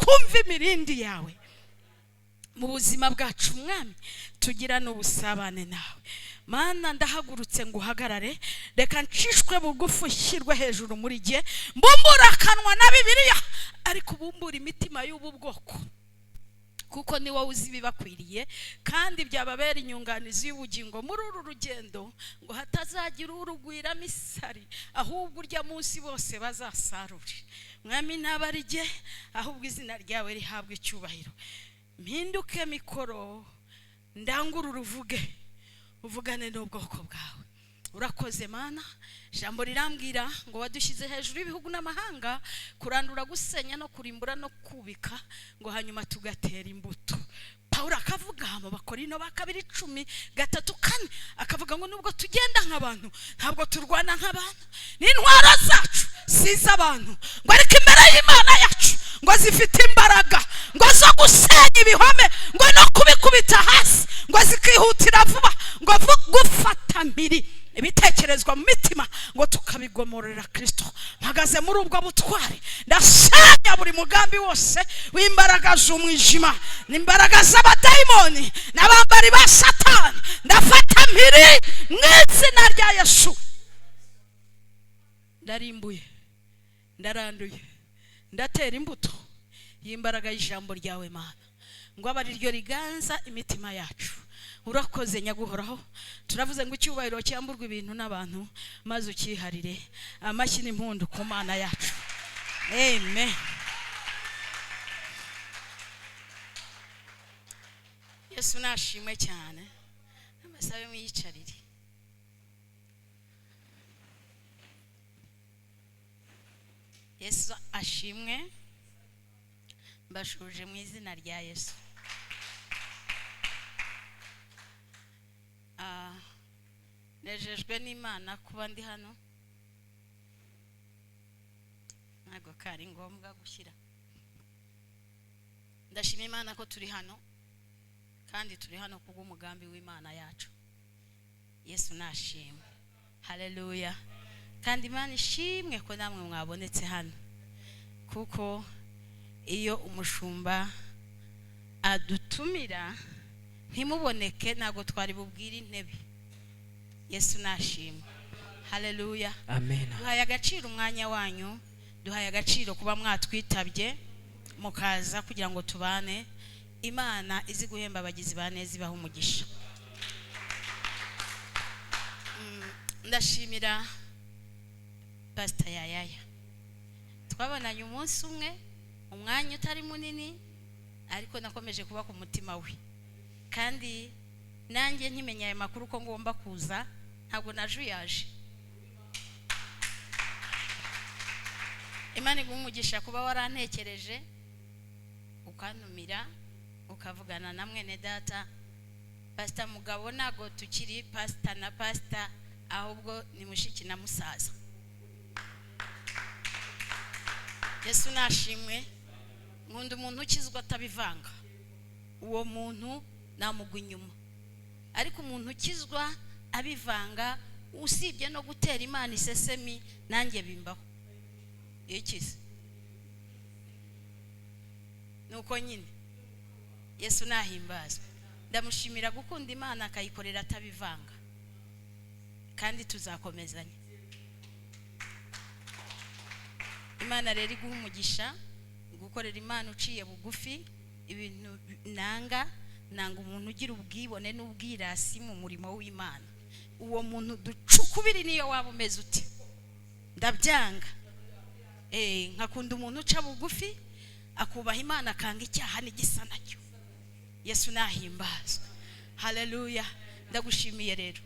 Twumve imirindi yawe mu buzima bwacu, Mwami, tugirane ubusabane nawe. Mana, ndahagurutse ngo uhagarare. Reka ncishwe bugufi, ushyirwe hejuru muri jye. Mbumbura akanwa na Bibiliya, ariko ubumbura imitima y'ubu bwoko, kuko ni wowe uzi ibibakwiriye kandi byababera inyunganizi y'ubugingo muri uru rugendo, ngo hatazagira urugwiramo isari, ahubwo urya munsi bose bazasarure. Mwami, ntaba ari jye, ahubwo izina ryawe rihabwa icyubahiro. Mpinduke mikoro, ndangurure, uvuge, uvugane n'ubwoko bwawe. Urakoze, Mana. Ijambo rirambwira ngo wadushyize hejuru y'ibihugu n'amahanga, kurandura, gusenya no kurimbura no kubika, ngo hanyuma tugatera imbuto. Pawulo akavuga mu Bakorino ba kabiri 13:4, akavuga ngo nubwo tugenda nk'abantu, ntabwo turwana nk'abantu, n'intwaro zacu si iz'abantu, ngo ariko imbere y'Imana yacu ngo zifite imbaraga ngo zo gusenya ibihome, ngo no kubikubita hasi, ngo zikihutira vuba ngo gufata mpiri ibitekerezwa mu mitima, ngo tukabigomorera Kirisito. Mpagaze muri ubwo butwari, ndasenya buri mugambi wose w'imbaraga z'umwijima n'imbaraga z'abadayimoni n'abambari ba Satani. Ndafata mpiri mu izina rya Yesu. Ndarimbuye, ndaranduye, ndatera imbuto y'imbaraga y'ijambo ryawe, Mana, ngo abe ari ryo riganza imitima yacu. Urakoze, Nyaguhoraho. Turavuze ngo icyubahiro cyamburwa ibintu n'abantu, maze ucyiharire. Amashyi n'impundu ku Mana yacu. Amen. Yesu nashimwe cyane. Amasabe mwiyicarire. Yesu ashimwe. Mbashuje mu izina rya Yesu. Nejejwe n'Imana kuba ndi hano. Ntabwo kari ngombwa gushyira. Ndashima Imana ko turi hano, kandi turi hano kubw'umugambi w'Imana yacu. Yesu nashimwe. Haleluya. Kandi Imana ishimwe ko namwe mwabonetse hano, kuko iyo umushumba adutumira ntimuboneke, ntabwo twari bubwire intebe. Yesu nashimwe. Haleluya. Amen. Duhaye agaciro umwanya wanyu, duhaye agaciro kuba mwatwitabye mukaza kugira ngo tubane. Imana izi guhemba abagizi ba neza, ibaha umugisha. Ndashimira Pastor Yayaya. Twabonanye umunsi umwe, umwanya utari munini, ariko nakomeje kuba ku mutima we, kandi nanjye nkimenya aya makuru ko ngomba kuza, ntabwo najuyaje. Imana iguha umugisha kuba warantekereje, ukantumira, ukavugana na mwene data Pastor Mugabo. Ntabwo tukiri pastor na pastor, ahubwo ni mushiki na musaza. Yesu nashimwe. Nkunda umuntu ukizwa atabivanga, uwo muntu namugwa inyuma. Ariko umuntu ukizwa abivanga, usibye no gutera Imana isesemi, nanjye bimbaho ikize nuko nyine. Yesu nahimbazwe. Ndamushimira gukunda Imana akayikorera atabivanga, kandi tuzakomezanya. Imana rero iguha umugisha gukorera Imana uciye bugufi. Ibintu nanga, nanga umuntu ugira ubwibone n'ubwirasi mu murimo w'Imana. Uwo muntu ducukubiri niyo waba umeze ute, ndabyanga. Nkakunda umuntu uca bugufi, akubaha Imana, akanga icyaha n'igisa nacyo. Yesu nahimbazwe. Haleluya. Ndagushimiye rero,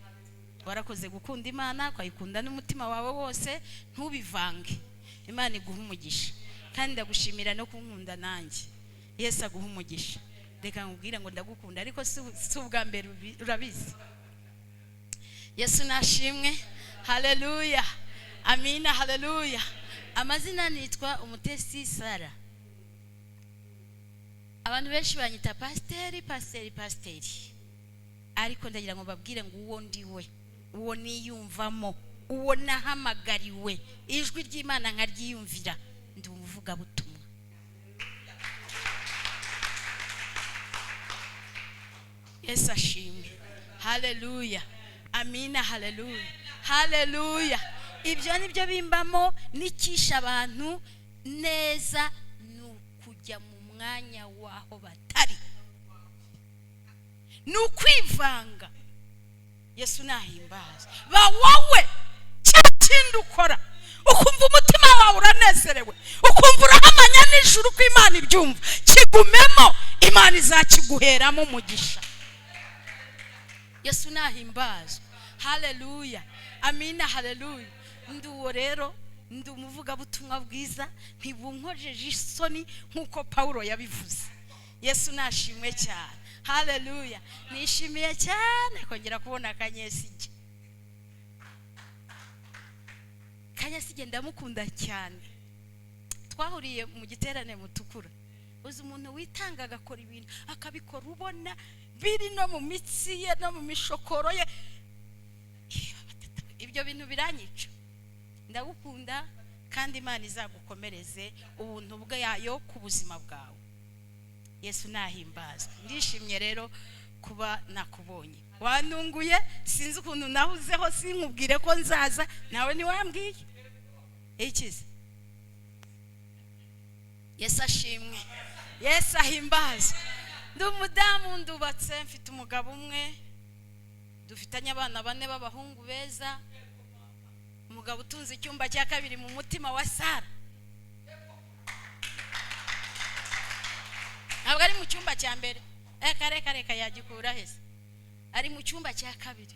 warakoze gukunda Imana, ukayikunda n'umutima wawe wose, ntubivange. Imana iguha umugisha. Kandi ndagushimira no kunkunda nanjye. Yesu aguha umugisha. Reka nkubwire ngo ndagukunda, ariko si ubwa mbere, urabizi. Yesu nashimwe. Haleluya. Amina. Haleluya. Amazina nitwa Umutesi Sara. Abantu benshi banyita pasiteri, pasiteri, pasiteri, ariko ndagira ngo babwire ngo uwo ndi we, uwo niyumvamo, uwo nahamagariwe, ijwi ry'Imana nkaryiyumvira, ndi umuvugabutumwa. Yesu ashimwe. Haleluya, amina, haleluya, haleluya. Ibyo nibyo bimbamo n'ikisha abantu neza, ni ukujya mu mwanya w'aho batari, ni ukwivanga. Yesu nahimbaza. Ba wowe cya kindi ukora ukumva umutima wawe uranezerewe, ukumva urahamanya n'ijuru ko Imana ibyumva, kigumemo, Imana izakiguheramo umugisha. Yesu nahimbazwe. Haleluya, amina, haleluya. Ndi uwo rero, ndi umuvugabutumwa bwiza, ntibunkojeje isoni nk'uko Pawulo yabivuze. Yesu nashimwe cyane. Haleluya. Nishimiye cyane kongera kubona Kanyesige. Kanyesige ndamukunda cyane. Twahuriye mu giterane mutukura. Uzi umuntu witanga agakora ibintu akabikora ubona biri no mu mitsi ye no mu mishokoro ye. Ibyo bintu biranyica. Ndagukunda kandi Imana izagukomereze ubuntu bwayo ku buzima bwawe. Yesu nahimbazwe. Ndishimye rero kuba nakubonye. Wanunguye, sinzi ukuntu nahuzeho, sinkubwire ko nzaza, nawe ntiwambwiye. Ikize. Yesu ashimwe. Yesu ahimbazwe. Ndi umudamu, ndubatse, mfite umugabo umwe, dufitanye abana bane b'abahungu beza, umugabo utunze icyumba cya kabiri mu mutima wa Sara. Ntabwo ari mu cyumba cya mbere, reka reka yagikura hese, ari mu cyumba cya kabiri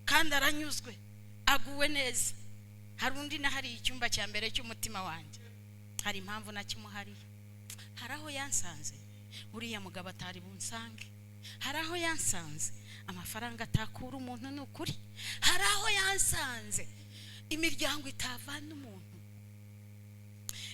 kandi aranyuzwe, aguwe neza. Hari undi nahariye icyumba cya mbere cy'umutima wanjye, hari impamvu nakimuhariye. Hari aho yansanze uriya mugabo atari bunsange, hari aho yansanze amafaranga atakura umuntu, ni ukuri. Hari aho yansanze imiryango itavana umuntu.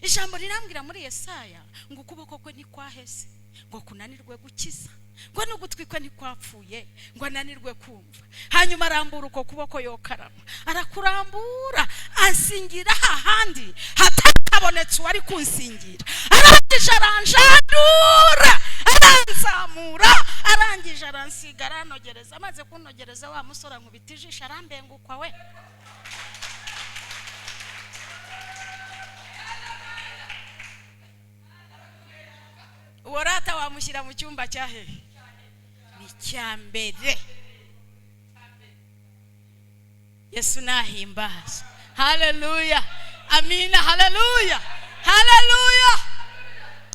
Ijambo rirambwira muri Yesaya ngo ukuboko kwe ntikwaheze ngo kunanirwe gukiza, ngo n'ugutwi kwe ntikwapfuye ngo ananirwe kumva. Hanyuma arambura uko kuboko yokarama, arakurambura ansingira hahandi hatakabonetse uwari kunsingira. Arangije aranjandura, aranzamura, arangije aransiga, aranogereza. Amaze kunogereza wa musore ankubita ijisho, arambengukwa we. Uwo rata wamushyira mu cyumba cya hehe? Ni icya mbere. Yesu nahimbaza. Haleluya, amina, haleluya, haleluya.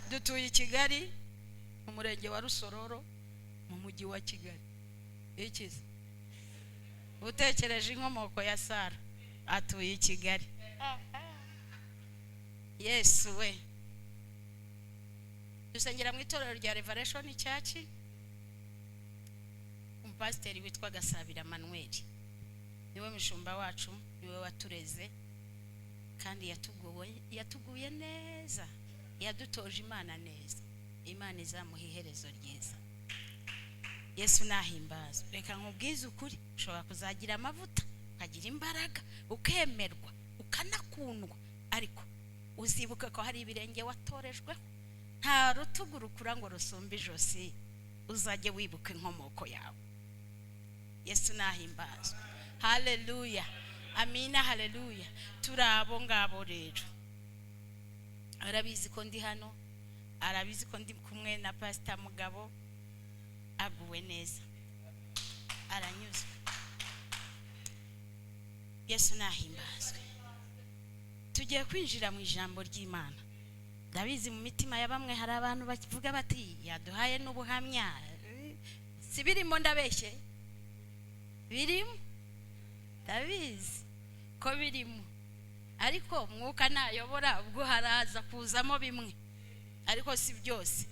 Dutuye i Kigali mu murenge wa Rusororo mu mujyi wa Kigali. Ikize utekereje inkomoko ya Sara, atuye i Kigali. Yesu we. Dusengera mu itorero rya Revelation Church, umupasiteri witwa Gasabira Manuel niwe mushumba wacu, niwe watureze kandi yatuguye neza, yadutoje Imana neza. Imana izamuha iherezo ryiza. Yesu nahimbazwe. Reka nkubwize ukuri, ushobora kuzagira amavuta, ukagira imbaraga, ukemerwa, ukanakundwa, ariko uzibuka ko hari ibirenge watorejweho. Nta rutugu rukura ngo rusumbe ijosi, uzajye wibuka inkomoko yawe. Yesu nahimbazwe. Haleluya, amina, haleluya. Turi abo ngabo rero. Arabizi ko ndi hano, arabizi ko ndi kumwe na Pastor Mugabo, aguwe neza, aranyuzwe. Yesu nahimbazwe. Tugiye kwinjira mu ijambo ry'Imana. Ndabizi mu mitima ya bamwe hari abantu bavuga bati yaduhaye n'ubuhamya. Si birimo, ndabeshye? Birimo, ndabizi ko birimo, ariko mwuka nayobora ubwo haraza kuzamo bimwe, ariko si byose.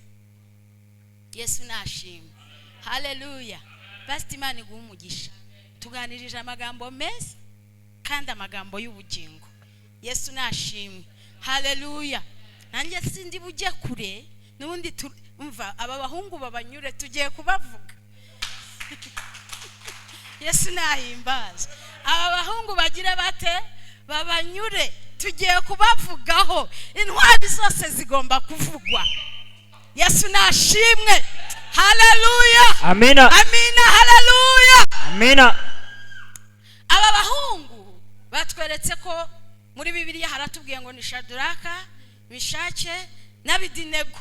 Yesu nashimwe. Haleluya. Pastor, Imana iguhe umugisha. Tuganirije amagambo meza kandi amagambo y'ubugingo. Yesu nashimwe. Haleluya. Nanjye sindi bujye kure, n'ubundi umva aba bahungu babanyure, tugiye kubavuga. Yesu nahimbaza. Aba bahungu bagire bate? Babanyure, tugiye kubavugaho. Intwari zose zigomba kuvugwa. Yesu nashimwe. Haleluya. Amina. Amina. Haleluya. Amina. Aba bahungu batweretse ko muri Bibiliya haratubwiye ngo ni Shadraka, Mishake n'Abidinego.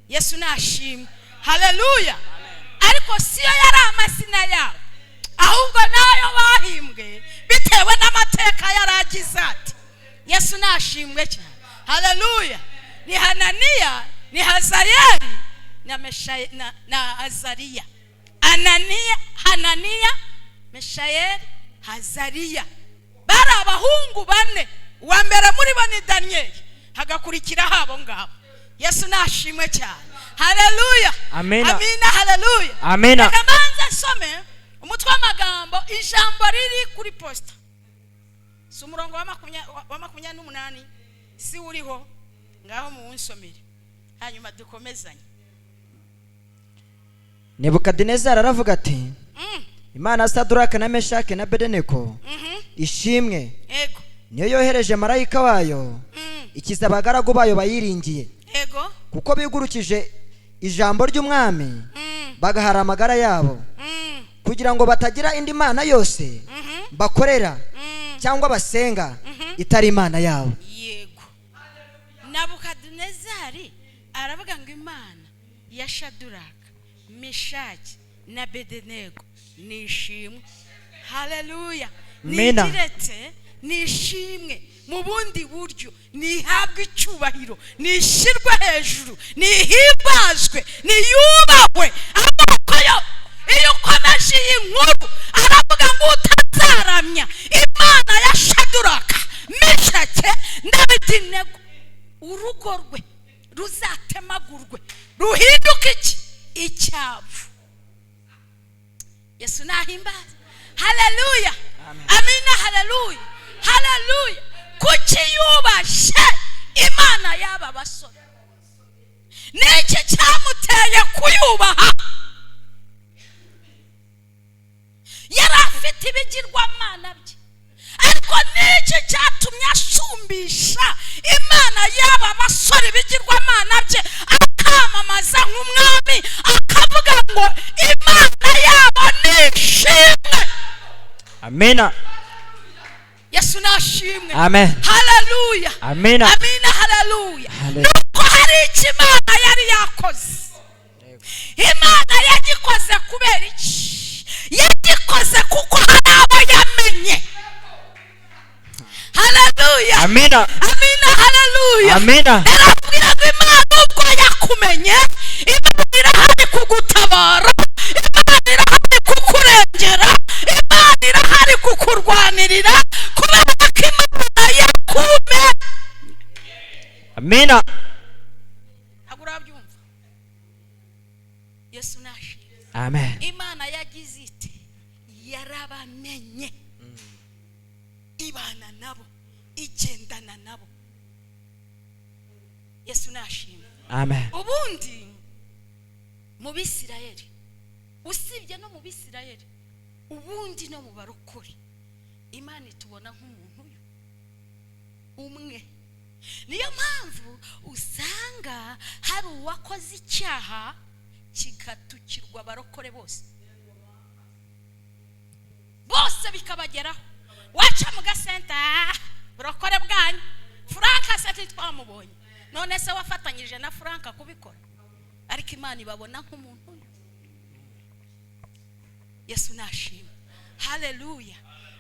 Yesu nashimwe. Haleluya. Ariko siyo yari amazina yabo, ahubwo nayo bahimbwe bitewe n'amateka yaragize ati. Yesu nashimwe cyane. Haleluya. Ni Hananiya, ni Hazayeli na Meshaye na Azariya. Ananiya, Hananiya, Meshayeli, Hazariya. Bari abahungu bane. Uwa mbere muri bo ni Daniyeli, hagakurikiraho abo ngabo. Yesu nashimwe cyane. Haleluya. Amina. Amina. Haleluya. Amina. Reka mbanze nsome umutwe w'amagambo, ijambo riri kuri posta. Si umurongo wa 28 si uriho, ngaho muwunsomere hanyuma dukomezanye. Nebukadinezari aravuga ati Imana ya Sadraka na Meshaki na Abedenego ishimwe, Ego. niyo yohereje marayika wayo ikiza abagaragu bayo bayiringiye, Ego. kuko bigurukije ijambo ry'umwami bagahara amagara yabo, kugira ngo batagira indi mana yose bakorera cyangwa basenga itari imana yabo. Yego. Nabukadinezari aravuga ngo Imana ya Shadraka, Meshaki na Abedenego nishimwe. Haleluya. Amina. Nigiretse nishimwe mu bundi buryo, nihabwe icyubahiro, nishyirwe hejuru, nihimbazwe, niyubahwe. Amoko yo iyo ukomeje iyi nkuru aravuga ngo utazaramya Imana ya Shadraka, Meshaki n'Abedenego, urugo rwe ruzatemagurwe ruhinduke iki? Icyavu. Yesu nahimbaza. Haleluya. Amina. Haleluya. Haleluya. Kuki yubashe Imana y'aba basore? Niki cyamuteye kuyubaha? Yari afite ibigirwamana bye, ariko niki cyatumye asumbisha Imana y'aba basore ibigirwamana bye, akamamaza nk'umwami, akavuga ngo Imana yabo nishimwe. Amina. Yesu nashimwe. Amen. Haleluya. Amina. Amina. Haleluya. Nuko hari icyo Imana yari yakoze. Imana yagikoze kubera iki? Yagikoze kuko hari abo yamenye. Haleluya. Amina. Amina. Haleluya. Amina. Narabwira ngo Imana ubwo yakumenye, Imana irahari kugutabara, Imana irahari kukurengera, Imana irahari kukurwanirira, kubera ko Imana yakumenye. Amina. Ntabwo urabyumva. Yesu nashimwe. Amen. Imana yagize iti yarabamenye, ibana nabo, igendana nabo. Yesu nashimwe. Amen. Ubundi mu Bisirayeli, usibye no mu Bisirayeli, ubundi no mu barokore, Imana itubona nk'umuntu uyu umwe. Niyo mpamvu usanga hari uwakoze icyaha kigatukirwa abarokore bose, bose bikabageraho. Waca mu gasenta, burokore bwanyu, Franka se twamubonye, none se wafatanyije na Franka kubikora? Ariko Imana ibabona nk'umuntu. Yesu nashimwe. Haleluya.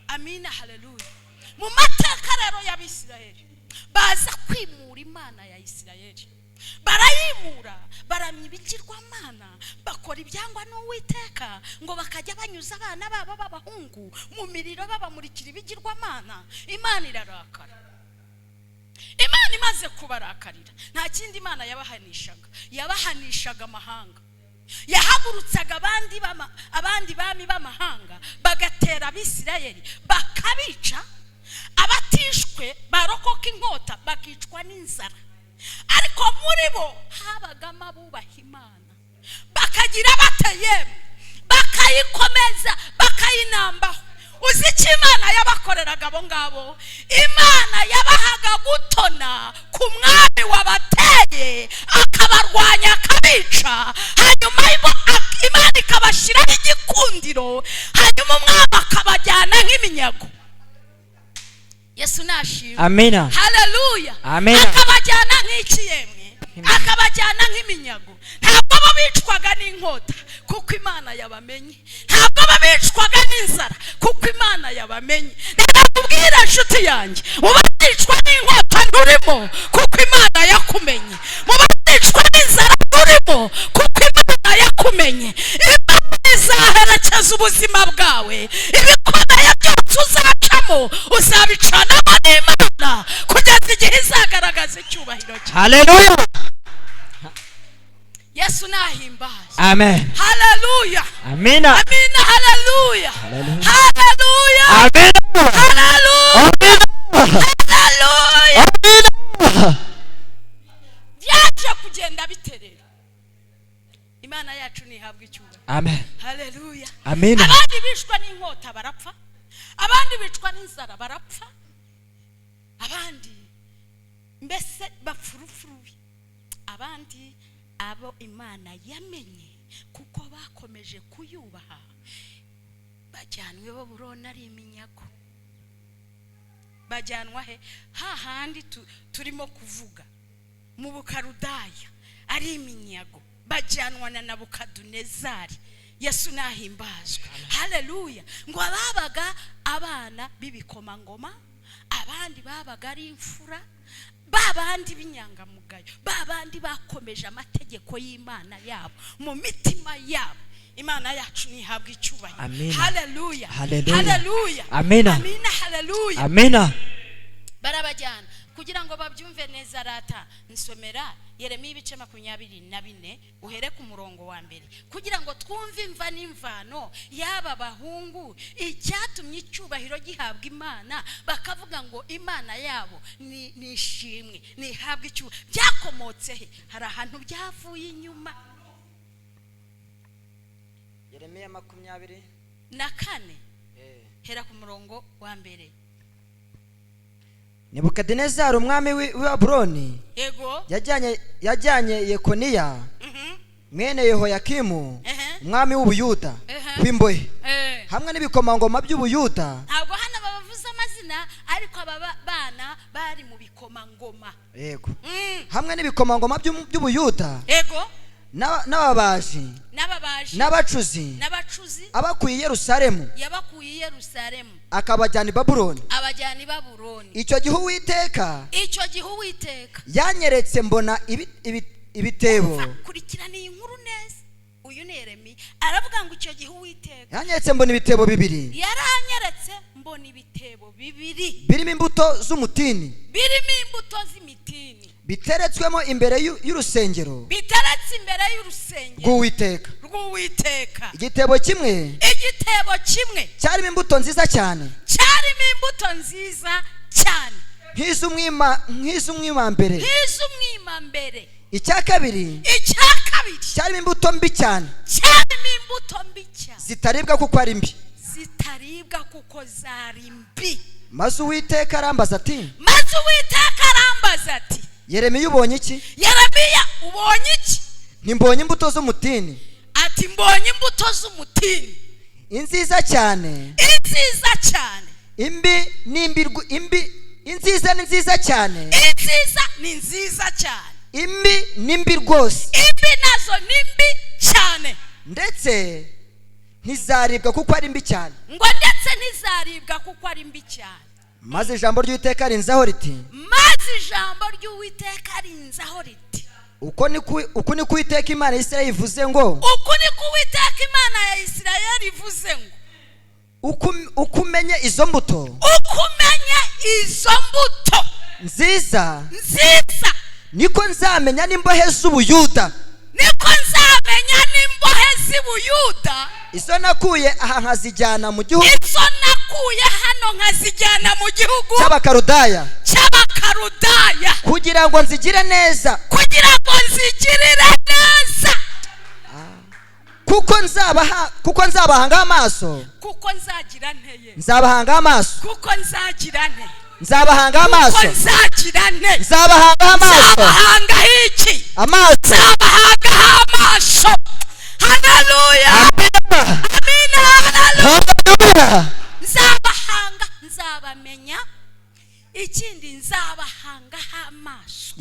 Amina. Haleluya. Mu mateka rero y'Abisirayeli, baza kwimura Imana ya Isirayeli, barayimura, baramya ibigirwamana, bakora ibyangwa n'Uwiteka, ngo bakajya banyuza abana babo b'abahungu mu miriro babamurikira ibigirwamana. Imana irarakara. Imana imaze kubarakarira, nta kindi Imana yabahanishaga, yabahanishaga amahanga. Yahagurutsaga abandi bami b'amahanga bagatera Abisirayeli bakabica, abatishwe barokoka inkota bakicwa n'inzara. Ariko muri bo habagamo abubaha Imana, bakagira batayemwe, bakayikomeza, bakayinambaho. Uzi icyo Imana yabakoreraga abo ngabo? Imana yabahaga gutona ku mwami wabateye, akabarwanya, akabica, hanyuma akabashyiraho igikundiro, hanyuma umwami akabajyana nk'iminyago. Yesu nashimwe. Amina. Haleluya. Amina. Akabajyana nk'iki yemwe? Akabajyana nk'iminyago. Ntabwo bo bicwaga n'inkota kuko Imana yabamenye, ntabwo bo bicwaga n'inzara kuko Imana yabamenye. Ndakubwira nshuti yanjye, muba bicwa n'inkota nturimo kuko Imana yakumenye, muba bicwa n'inzara nturimo kuko Imana yakumenye. Imana izaherekeza ubuzima bwawe, ibikomeye byose uzacamo uzabicanamo n'Imana kugeza igihe izagaragaza icyubahiro cye. Haleluya. Yesu nahimbaza. Amen. Haleluya. Amina. Amina. Haleluya. Haleluya. Haleluya. Amina. Haleluya. Amina. Haleluya. Amina. Byaje kugenda biterera. Imana yacu ntihabwa icyubahiro. Amen. Haleluya. Amina. Abandi bicwa n'inkota barapfa, abandi bicwa n'inzara barapfa, abandi mbese bapfa urupfu rubi, abandi abo Imana yamenye kuko bakomeje kuyubaha bajyanwe Babuloni ari iminyago. Bajyanwa he? Hahandi turimo kuvuga mu Bukarudaya ari iminyago, bajyanwa na Nabukadunezari. Yesu nahimbazwe. Haleluya. Ngo ababaga abana b'ibikomangoma, abandi babaga ari imfura, babandi b'inyangamugayo, babandi bakomeje amategeko y'Imana yabo mu mitima yabo. Imana yacu ntihabwa icyubahiro. Amina. Haleluya. Haleluya. Haleluya. Amina. Amina. Haleluya. Amina. Barabajyana kugira ngo babyumve neza. Rata nsomera Yeremiya ibice 24 uhere ku murongo wa 1, kugira ngo twumve imva n'imvano y'aba bahungu, icyatumye icyubahiro gihabwa Imana, bakavuga ngo Imana yabo ni ishimwe, nihabwe icyubahiro. Byakomotse he? Hari ahantu byavuye inyuma. Yeremiya 24 hera ku murongo wa 1. Nebukadinezari umwami w'i Babuloni yego yajyanye Yekoniya mwene Yehoyakimu umwami w'Ubuyuda w'imbohe hamwe n'ibikomangoma by'Ubuyuda. Ntabwo hano babavuze amazina, ariko aba bana bari mu bikomangoma. Yego. Hamwe n'ibikomangoma by'Ubuyuda. Yego. N'ababaji, n'abacuzi, abakuye i Yerusalemu, yabakuye i Yerusalemu akabajyana i Babuloni, abajyana i Babuloni. Icyo gihe Uwiteka yanyeretse mbona ibitebo. Kurikirana iyi nkuru neza. Uyu ni Yeremiya aravuga ngo icyo gihe Uwiteka yanyeretse mbona ibitebo bibiri, yaranyeretse mbona ibitebo bibiri birimo imbuto z'umutini, birimo imbuto z'imitini, biteretswemo imbere y'urusengero, biteretse imbere y'urusengero rw'Uwiteka. Igitebo kimwe, cyarimo imbuto nziza cyane, cyarimo imbuto nziza cyane, nk'iz'umwimambere, Icya kabiri cyarimo imbuto mbi cyane, cyarimo imbuto mbi cyane, zitaribwa kuko ari mbi, zitaribwa kuko zari mbi. Maze Uwiteka arambaza ati, Yeremiya ubonye iki? Yeremiya ubonye iki? Ntimbonye imbuto z'umutini. Ati mbonye imbuto z'umutini, inziza cyane, inziza cyane, imbi n'imbi, imbi inziza ni nziza cyane, inziza ni nziza cyane, imbi n'imbi rwose, imbi nazo ni mbi cyane, ndetse ntizaribwa kuko ari mbi cyane, ngo ndetse ntizaribwa kuko ari mbi cyane. Maze ijambo ry'Uwiteka rinzaho riti, maze ijambo ry'Uwiteka rinzaho riti, uko ni ko Uwiteka Imana ya Isirayeli ivuze ngo, uko ni ko Uwiteka Imana ya Isirayeli ivuze ngo, uko umenye izo mbuto, uko umenye izo mbuto nziza nziza, niko nzamenya n'imbohe z'Ubuyuda, niko nzamenya n'imbohe z'Ubuyuda, izo nakuye aha nkazijyana mu gihugu, izo nakuye hano nkazijyana mu gihugu cy'Abakarudaya, cy'Abakarudaya, kugira ngo nzigire neza, kugira ngo nzigirire neza, kuko nzabahanga amaso, kuko nzagira nteye, nzabahanga amaso, kuko nzagira nteye, nzabahanga amaso, kuko nzagira nteye, nzabahanga amaso, nzabahanga iki? Amaso, nzabahanga amaso. Haleluya.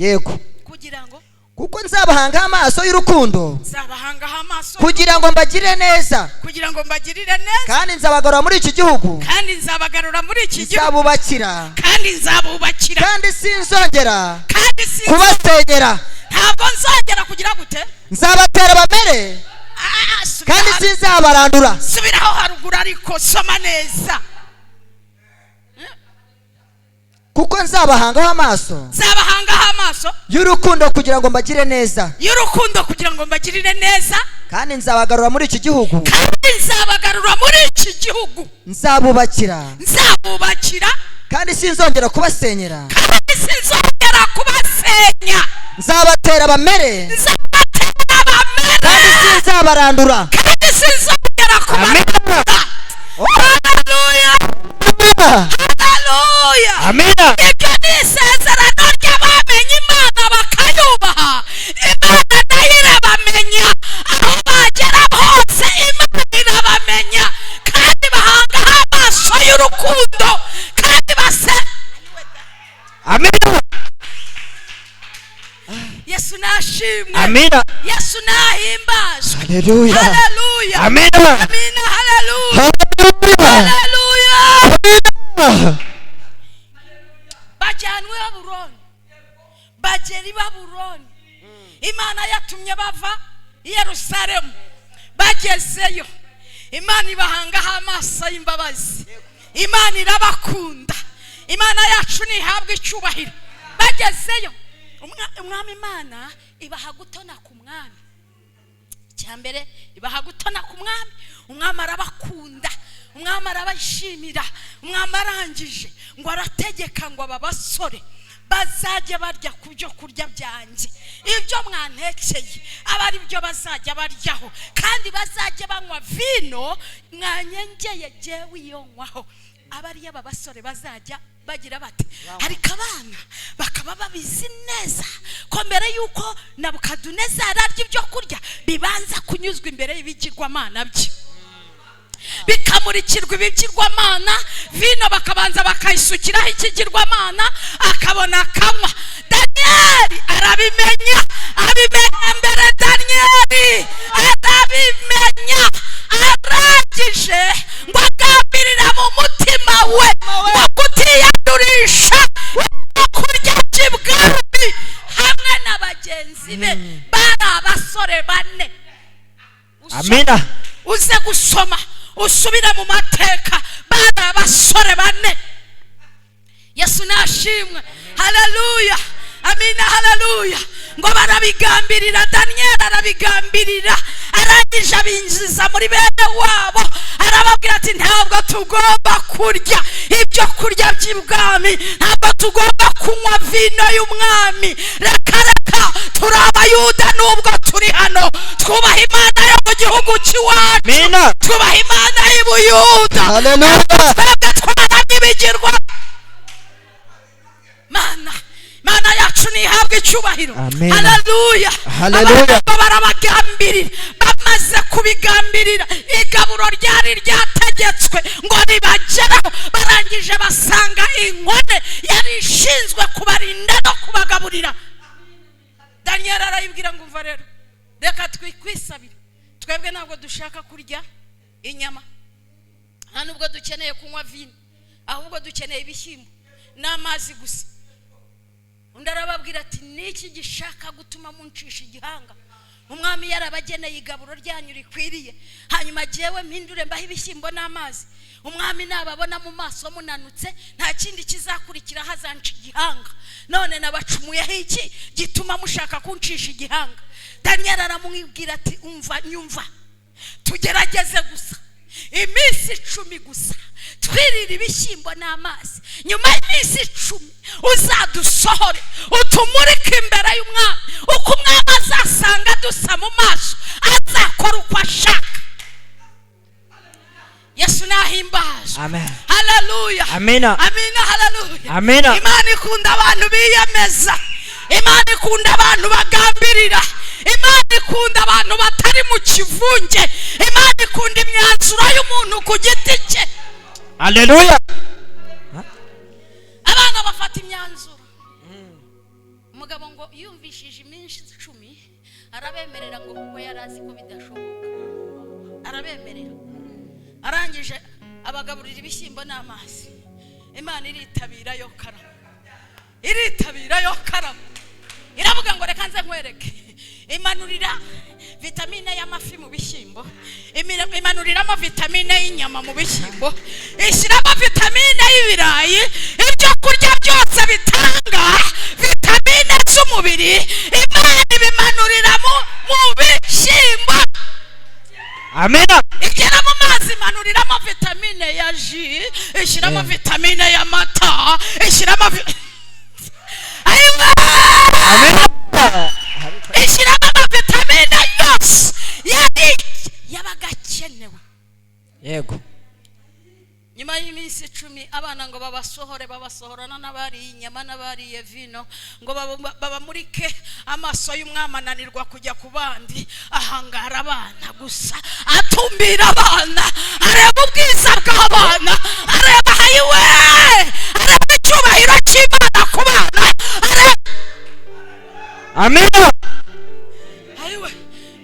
Yego. Kugira ngo Kuko nzabahanga amaso y'urukundo, nzabahangaho amaso kugira ngo mbagirire neza, kugira ngo mbagirire neza, kandi nzabagarura muri iki gihugu, kandi nzabagarura muri iki gihugu, nzabubakira, kandi nzabubakira, kandi sinzongera kandi sinzongera kubasenyera. Ntabwo nzongera kugira gute? Nzabatera bamere, Subira kandi sinzabarandura. Subiraho haruguru, ariko soma neza. Kuko nzabahangaho amaso Nzabahangaho amaso y'urukundo kugira ngo mbagire neza, y'urukundo kugira ngo mbagirire neza, kandi nzabagarura muri iki gihugu, kandi nzabagarura muri iki gihugu, nzabubakira, nzabubakira, kandi sinzongera kubasenyera, kandi sinzongera kubasenya, nzabatera bamere, nzabatera bamere, kandi sinzabarandura, kandi sinzongera kubarandura. Haleluya, haleluya. Amina. Ibyo ni isezerano ry'abamenye Imana bakayubaha. Imana nayo irabamenya, aho bagera hose Imana irabamenya, kandi bahangaho amaso y'urukundo, kandi base Amina. Yesu nashimwe. Amina. Yesu nahimbazwe. Haleluya. Haleluya. Amina. Amina. Haleluya. Haleluya. Haleluya. Amina. Bajyanwe i Babuloni, bagera i Babuloni. Imana yatumye bava i Yerusalemu, bagezeyo Imana ibahangaho amaso y'imbabazi. Imana irabakunda. Imana yacu ntihabwa icyubahiro. Bagezeyo umwami Imana ibaha gutona ku mwami. Icya mbere, ibaha gutona ku mwami. Umwami arabakunda, umwami arabashimira. Umwami arangije ngo arategeka ngo aba basore bazajya barya ku byo kurya byanjye, ibyo mwantekeye aba ari byo bazajya baryaho, kandi bazajya banywa vino mwanyengeye jyewe iyo nywaho. Aba ari aba basore bazajya bagira bati. Ariko abana bakaba babizi neza ko mbere y'uko Nabukadunezari arya ibyo kurya, bibanza kunyuzwa imbere y'ibigirwamana bye, bikamurikirwa ibigirwamana, vino bakabanza bakayisukiraho ikigirwamana, akabona akanywa. Daniyeli arabimenya, abimenya mbere. Daniyeli arabimenya, arangije ngo agambirira mu mutima we ngo kutiyandurisha ibyo kurya by'ibwami hamwe na bagenzi be bari abasore bane. Amina. Uze gusoma usubire mu mateka, bari abasore bane. Yesu nashimwe. Haleluya. Amina. Haleluya. Ngo barabigambirira, Daniyeli arabigambirira, arangije abinjiza muri bene wabo, arababwira ati ntabwo tugomba kurya ibyo kurya by'ibwami, ntabwo tugomba kunywa vino y'umwami. Reka reka, turi Abayuda nubwo turi hano, twubaha Imana yo mu gihugu cy'iwacu, Amina. twubaha Imana y'Ibuyuda. Haleluya. Twebwe twaramye ibigirwa mana. Mana yacu ntihabwe icyubahiro. Amen. Haleluya. Haleluya. Abantu barabagambirira, bamaze kubigambirira, igaburo ryari ryategetswe ngo ribageraho, barangije basanga inkone yari ishinzwe kubarinda no kubagaburira. Daniyeli arayibwira ngo umva rero, reka twikwisabire, twebwe ntabwo dushaka kurya inyama, nta nubwo dukeneye kunywa vino, ahubwo dukeneye ibishyimbo n'amazi gusa. Undi arababwira ati niki gishaka gutuma muncisha igihanga? Umwami yarabageneye igaburo ryanyu rikwiriye, hanyuma jyewe mpindure mbaho ibishyimbo n'amazi. Umwami nababona mu maso munanutse, nta kindi kizakurikira, hazanca igihanga. None nabacumuyeho iki gituma mushaka kuncisha igihanga? Daniyeli aramubwira ati umva, nyumva, tugerageze gusa iminsi 10 gusa, twirira ibishyimbo n'amazi. Nyuma y'iminsi 10 uzadusohore utumurike imbere y'umwami. Uko umwami azasanga dusa mu maso, azakora uko ashaka. Yesu nahimbazwe. Amen. Haleluya. Amina. Amina. Haleluya. Amina. Imana ikunda abantu biyemeza, Imana ikunda abantu bagambirira, Imana ikunda abantu batari mu kivunge, Imana ikunda imyanzuro y'umuntu ku giti cye. Haleluya. Abana bafata imyanzuro. Umugabo ngo Arabemerera ngo kuko yari azi ko bidashoboka, arabemerera. Arangije abagaburira ibishyimbo n'amazi. Imana iritabira yo karama, iritabira yo karama, iravuga ngo reka nze nkwereke. Imanurira vitamine y'amafi mu bishyimbo, imanuriramo vitamine y'inyama mu bishyimbo, ishyiramo vitamine y'ibirayi. Ibyo kurya byose bitanga vitamine z'umubiri, Imana ibimanurira mu bishyimbo. Amina. Igera mu mazi, imanuriramo vitamine ya ji, ishyiramo vitamine y'amata, ishyiramo ayiwa, Amina. ishyiramo amavitamine yose yari yabaga akenewe. Yego. Nyuma y'iminsi 10 abana ngo babasohore, babasohorana n'abariye inyama n'abariye vino, ngo babamurike amaso y'umwami. Ananirwa kujya ku bandi, ahangara abana gusa, atumbira abana, areba ubwiza bw'abana, areba hayiwe, areba icyubahiro cy'Imana ku bana, areba Amina. Ayiwe,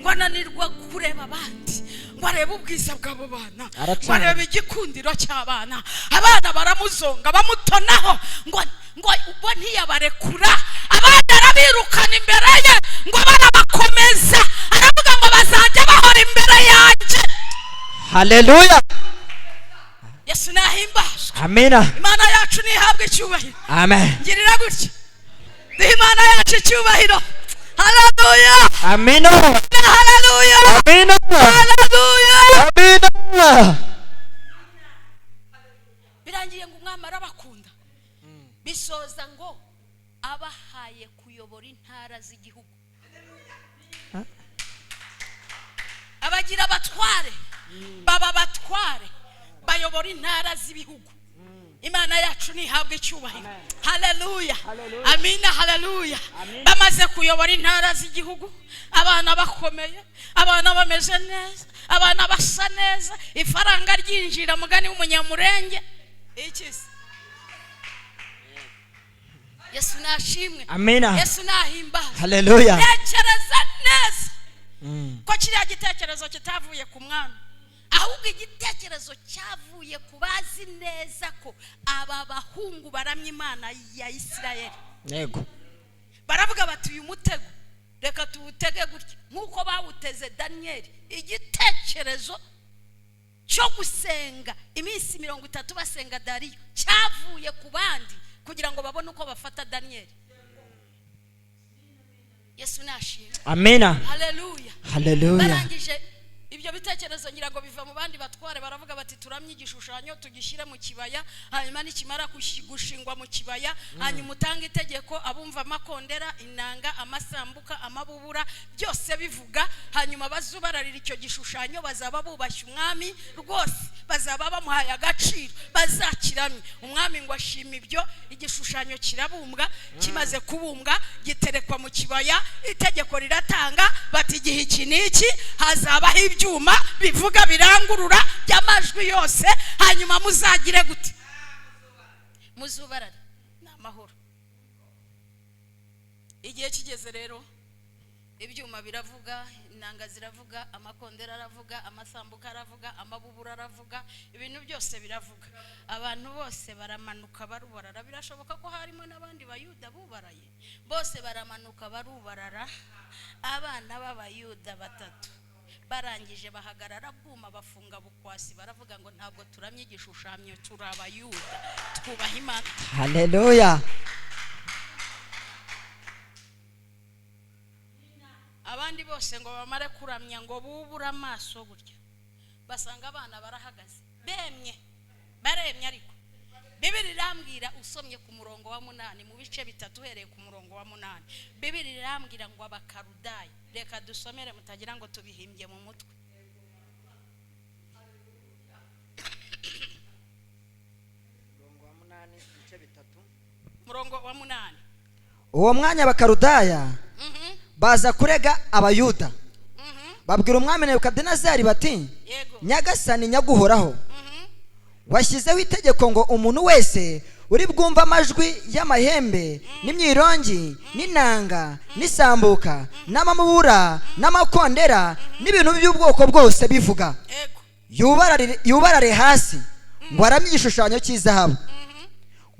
ngo ananirwa kureba abandi, ngo arebe ubwiza bw'abo bana, ngo Aracana. arebe igikundiro cy'abana. Abana baramuzonga, bamutonaho, ngo ubwo ntiyabarekura. Abana arabirukana imbere ye, ngo barabakomeza. Aravuga ngo bazajya bahora imbere yanjye. Haleluya. Yesu nahimbazwe. Amina. Imana yacu ntihabwe icyubahiro. Amen. Ngirira gutya, duhe Imana yacu icyubahiro. Haleluya. Amina. Haleluya. Amina. Haleluya. Amina. Birangiye ngo umwami arabakunda, bisoza ngo abahaye kuyobora intara z'igihugu, abagira abatware, baba abatware, bayobora intara z'ibihugu. Imana yacu ntihabwe icyubahiro. Haleluya, amina, haleluya. Bamaze kuyobora intara z'igihugu, abana bakomeye, abana bameze neza, abana basa neza, ifaranga ryinjira, mugani w'umunyamurenge iki se? Yesu nashimwe. Amina. Yesu nahimbaza. Haleluya. Tekereza neza ko kiriya gitekerezo kitavuye ku mwami, ahubwo igitekerezo cyavuye ku bazi neza ko aba bahungu baramya Imana ya Isirayeli. Yego. Baravuga bati uyu mutego reka tuwutege gutya nk'uko bawuteze Daniyeli. Igitekerezo cyo gusenga iminsi 30 basenga Dariyo cyavuye ku bandi kugira ngo babone uko bafata Daniyeli. Yesu nashimwe. Amina. Haleluya. Haleluya. Barangije ibyo bitekerezo ngira ngo biva mu bandi batware, baravuga bati turamye igishushanyo tugishyire mu kibaya, hanyuma nikimara gushingwa mu kibaya, hanyuma utange itegeko abumva amakondera, inanga, amasambuka, amabubura byose bivuga, hanyuma bazubararira icyo gishushanyo bazaba bubashye umwami rwose, bazaba bamuhaye agaciro, bazakiramye umwami. Ngo ashima ibyo, igishushanyo kirabumbwa. Kimaze kubumbwa giterekwa mu kibaya, itegeko riratanga bati igihe iki n'iki hazabaho ibyuma bivuga birangurura by'amajwi yose, hanyuma muzagire gute? Muzubarare ni amahoro. Igihe kigeze rero ibyuma biravuga, inanga ziravuga, amakondera aravuga, amasambuka aravuga, amabubura aravuga, ibintu byose biravuga. Abantu bose baramanuka barubarara. Birashoboka ko harimo n'abandi bayuda bubaraye, bose baramanuka barubarara. Abana b'abayuda batatu barangije bahagarara bwuma, bafunga bukwasi, baravuga ngo ntabwo turamye igishushanyo, turi abayuda, twubaha Imana. Haleluya. Abandi bose ngo bamare kuramya, ngo bubure amaso gutya, basanga abana barahagaze bemye, baremye. Ariko Bibiri irambwira, usomye ku murongo wa 8 mu bice 3 uhereye ku murongo wa 8, Bibiri irambwira ngo abakarudayi, reka dusomere mutagira ngo tubihimbye mu mutwe. Murongo wa 8. Uwo mwanya abakarudaya baza kurega abayuda, babwira umwami Nebukadinezari bati Yego. Nyagasani nyaguhoraho, washyizeho itegeko ngo umuntu wese Uri bwumva amajwi y'amahembe n'imyirongi n'inanga n'isambuka n'amamubura n'amakondera n'ibintu by'ubwoko bwose bivuga, yubarare hasi ngo aramye igishushanyo cy'izahabu,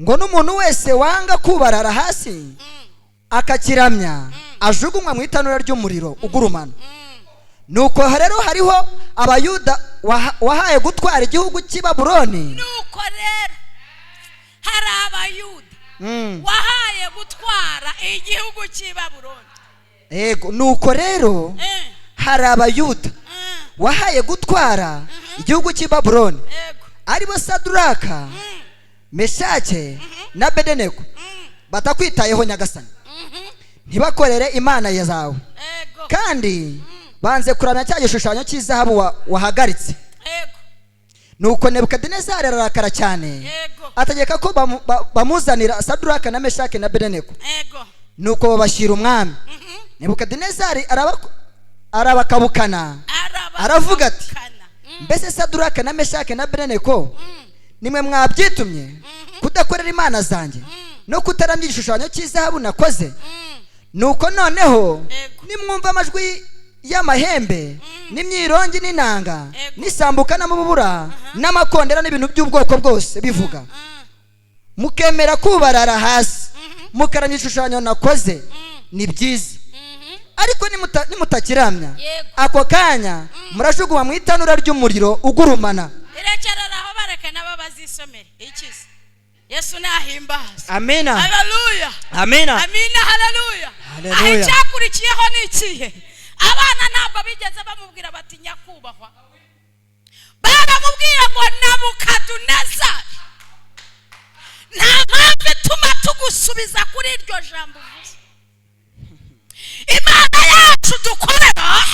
ngo n'umuntu wese wanga kubarara hasi akakiramya ajugunywa mu itanura ry'umuriro ugurumana. Nuko rero hariho Abayuda wahaye gutwara igihugu cy'i Babuloni. Nuko rero hari Abayuda wahaye gutwara igihugu cy'i Babuloni. Yego, nuko rero hari Abayuda wahaye gutwara igihugu cy'i Babuloni, aribo Saduraka, Meshake na Bedenego, batakwitayeho Nyagasani, ntibakorere imana zawe, kandi banze kuramya cya gishushanyo cy'izahabu wahagaritse. Nuko Nebukadinezari ararakara cyane, ategeka ko bamuzanira Saduraka na Meshake na Bedenego. Nuko babashyira umwami. Nebukadinezari arabakabukana, aravuga ati: "Mbese Saduraka na Meshake na Bedenego, nimwe mwabyitumye kudakorera imana zanjye no kutaramya igishushanyo cy'izahabu nakoze? Nuko noneho nimwumva amajwi y'amahembe n'imyirongi n'inanga n'isambuka n'amabubura n'amakondera n'ibintu by'ubwoko bwose bivuga, mukemera kubarara hasi mukaramya igishushanyo nakoze, ni byiza. Ariko nimutakiramya, ako kanya murajugunywa mu itanura ry'umuriro ugurumana." Irekerera aho, bareke nabo bazisomere. Ikize Yesu nahimbaza. Amina. Haleluya. Amina. Amina, haleluya. Haleluya. Aho icyakurikiyeho ni ikihe? Abana ntabwo bigeze bamubwira bati nyakubahwa, baramubwira ngo Nabukadunezari, nta mpamvu ituma tugusubiza kuri iryo jambo uvuze. Imana yacu dukorera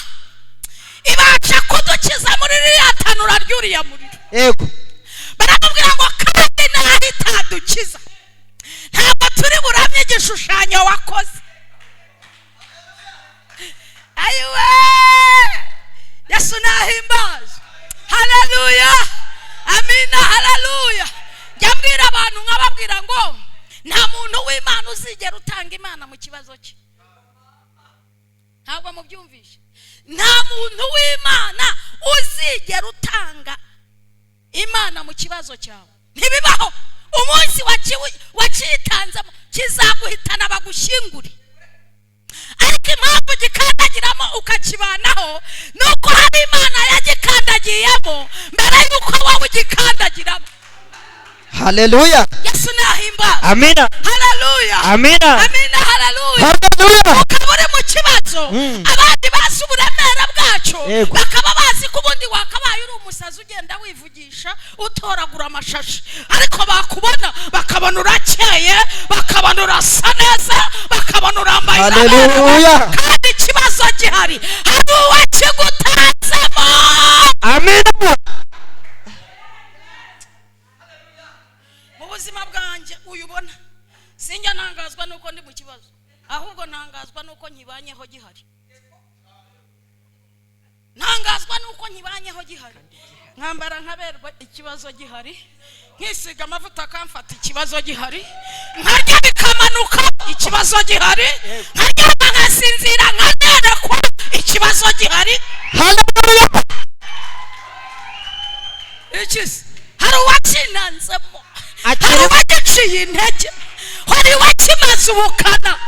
ibasha kudukiza muri ririya tanura ry'uriya muriro. Yego. Baramubwira ngo kandi naho itadukiza, ntabwo turi buramye igishushanyo wakoze. Ayiwe, Yesu nahimbaje. Haleluya, amina, haleluya. Njya mbwira abantu nkababwira ngo nta muntu w'Imana uzigera utanga Imana mu kibazo cye. Ntabwo mubyumvishe. Nta muntu w'Imana uzigera utanga Imana mu kibazo cyawe, ntibibaho. Umunsi wakitanzemo kizaguhitana bagushyingure. Ariko impamvu gikandagiramo ukakibanaho nuko hari Imana yagikandagiyemo mbere y'uko wowe ugikandagiramo. Haleluya. Yesu nahimbaza. Amina. Haleluya. Amina. Amina, haleluya. Haleluya. Ukaba uri mu kibazo, abandi bazi uburemere bwacu, bakaba bazi ko ubundi wakabaye uri umusazi ugenda wivugisha utoragura amashashi, ariko bakubona bakabona urakeye, bakabona urasa neza, bakabona urambaye. Haleluya. Kandi ikibazo gihari, hari uwakigutanzemo. Amina. Mu buzima bwanjye uyubona, sinjya ntangazwa nuko ndi mu kibazo, ahubwo ntangazwa nuko nkibanyeho gihari. Ntangazwa nuko nkibanyeho gihari, nkambara nkaberwa ikibazo gihari, nkisiga amavuta akamfata ikibazo gihari, nkarya bikamanuka ikibazo gihari, nkaryama nkasinzira nkanerekwa ikibazo gihari. Haleluya. Ikizi hari uwakinanzemo, hari uwagiciye intege, hari uwakimaze ubukana.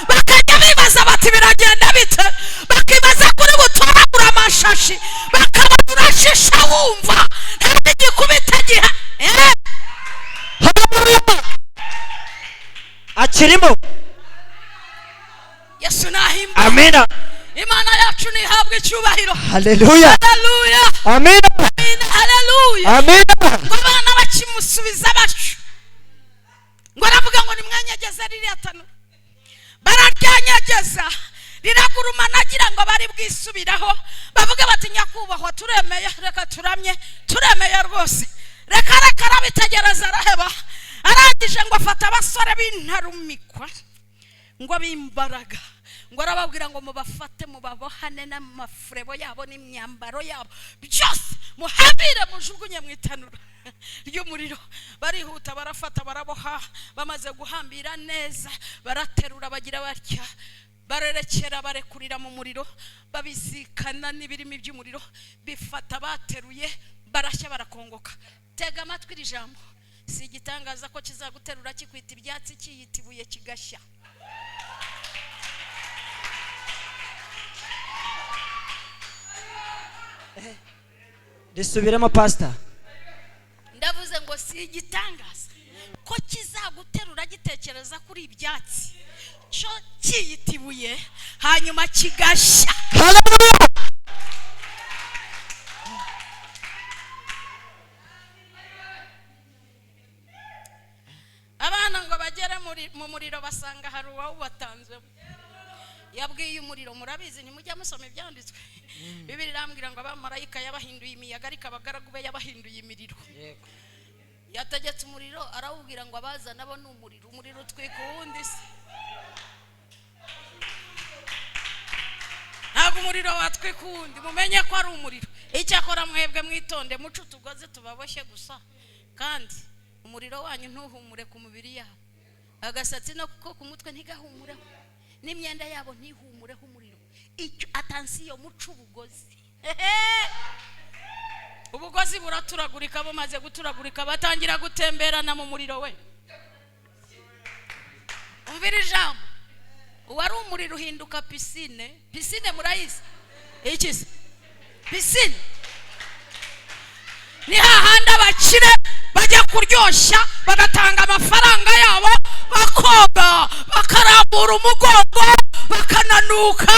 Bakajya bibaza bati biragenda bite, bakibaza kuri butoragura amashashi, bakabona urashisha wumva nta n'igikubita giha. Haleluya. Akirimo. Yesu nahimba. Amina. Imana yacu nihabwe icyubahiro. Haleluya. Haleluya. Amina. Amina, haleluya. Amina. Ngo abana bakimusubiza batyo, ngo aravuga ngo nimwanyegeze ririya tanura. Bararyanyegeza riragurumana, agira ngo bari bwisubiraho, bavuga bati nyakubahwa turemeye, reka turamye, turemeye rwose, reka reka. Arabitegereza araheba. Arangije ngo afata abasore b'intarumikwa, ngo b'imbaraga, Ngo arababwira ngo mubafate mubabohane n'amafurebo yabo n'imyambaro yabo byose, muhabire mujugunye mu itanura ry'umuriro. Barihuta barafata baraboha, bamaze guhambira neza baraterura bagira batya, barerekera barekurira mu muriro, babisikana n'ibirimi by'umuriro bifata bateruye barashya barakongoka. Tega amatwi iri jambo, si igitangaza ko kizaguterura kikwita ibyatsi kiyita ibuye kigashya. Risubiremo pastor. Ndavuze ngo si igitangaza ko kizaguterura gitekereza kuri ibyatsi cyo kiyita ibuye hanyuma kigashya. Haleluya. Abana ngo bagere mu muriro basanga hari uwawubatanzemo. Yabwiye umuriro, murabizi ntimujya musoma ibyanditswe. Bibiliya irambwira ngo abamarayika yabahinduye imiyaga, ariko abagaragu be yabahinduye imiriro. Yategetse umuriro arawubwira ngo abazana bo ni umuriro, umuriro utwika uwundi se. Ntabwo umuriro watwika uwundi, mumenye ko ari umuriro. Icyakora mwebwe mwitonde muce utugozi tubaboshye gusa, kandi umuriro wanyu ntuhumure ku mubiri yabo, agasatsi no ku mutwe ntigahumureho, n'imyenda yabo ntihumureho umuriro. Icyo atansiyo muce ubugozi. Ubugozi buraturagurika, bumaze guturagurika batangira gutemberana mu muriro we. Umvira ijambo, uwari umuriro uhinduka pisine. Pisine murayizi? Iki se pisine? Ni hahandi abakire bajya kuryoshya bagatanga amafaranga yabo, bakoga, bakarambura umugongo, bakananuka,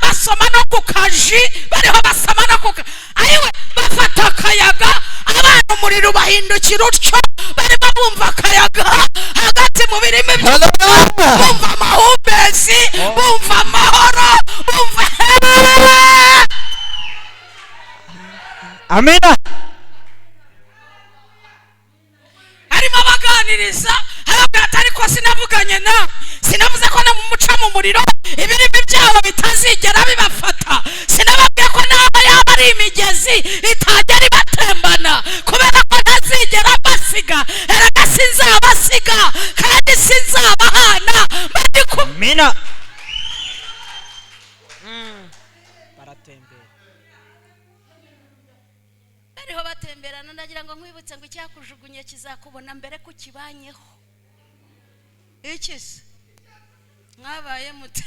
basoma no ku kaji, bariho basoma no ku ayiwe, bafata akayaga. Abana umuriro bahindukira utyo, barimo bumva akayaga hagati mu birimi, bumva amahumbezi, bumva amahoro, bumva amina. Arimo abaganiriza arabwira ati ariko sinavuganye nawe, sinavuze ko namuca mu muriro ibirimi byabo bitazigera bibafata, sinababwiye ko naho yaba ari imigezi itagera ibatembana, kubera ko ntazigera basiga. Erega sinzabasiga kandi sinzabahana. Amina. Baratembera bariho batemberana. Ndagira ngo nkwibutse ngo icyakujugunye kizakubona mbere kukibanyeho. Iki se mwabaye mute?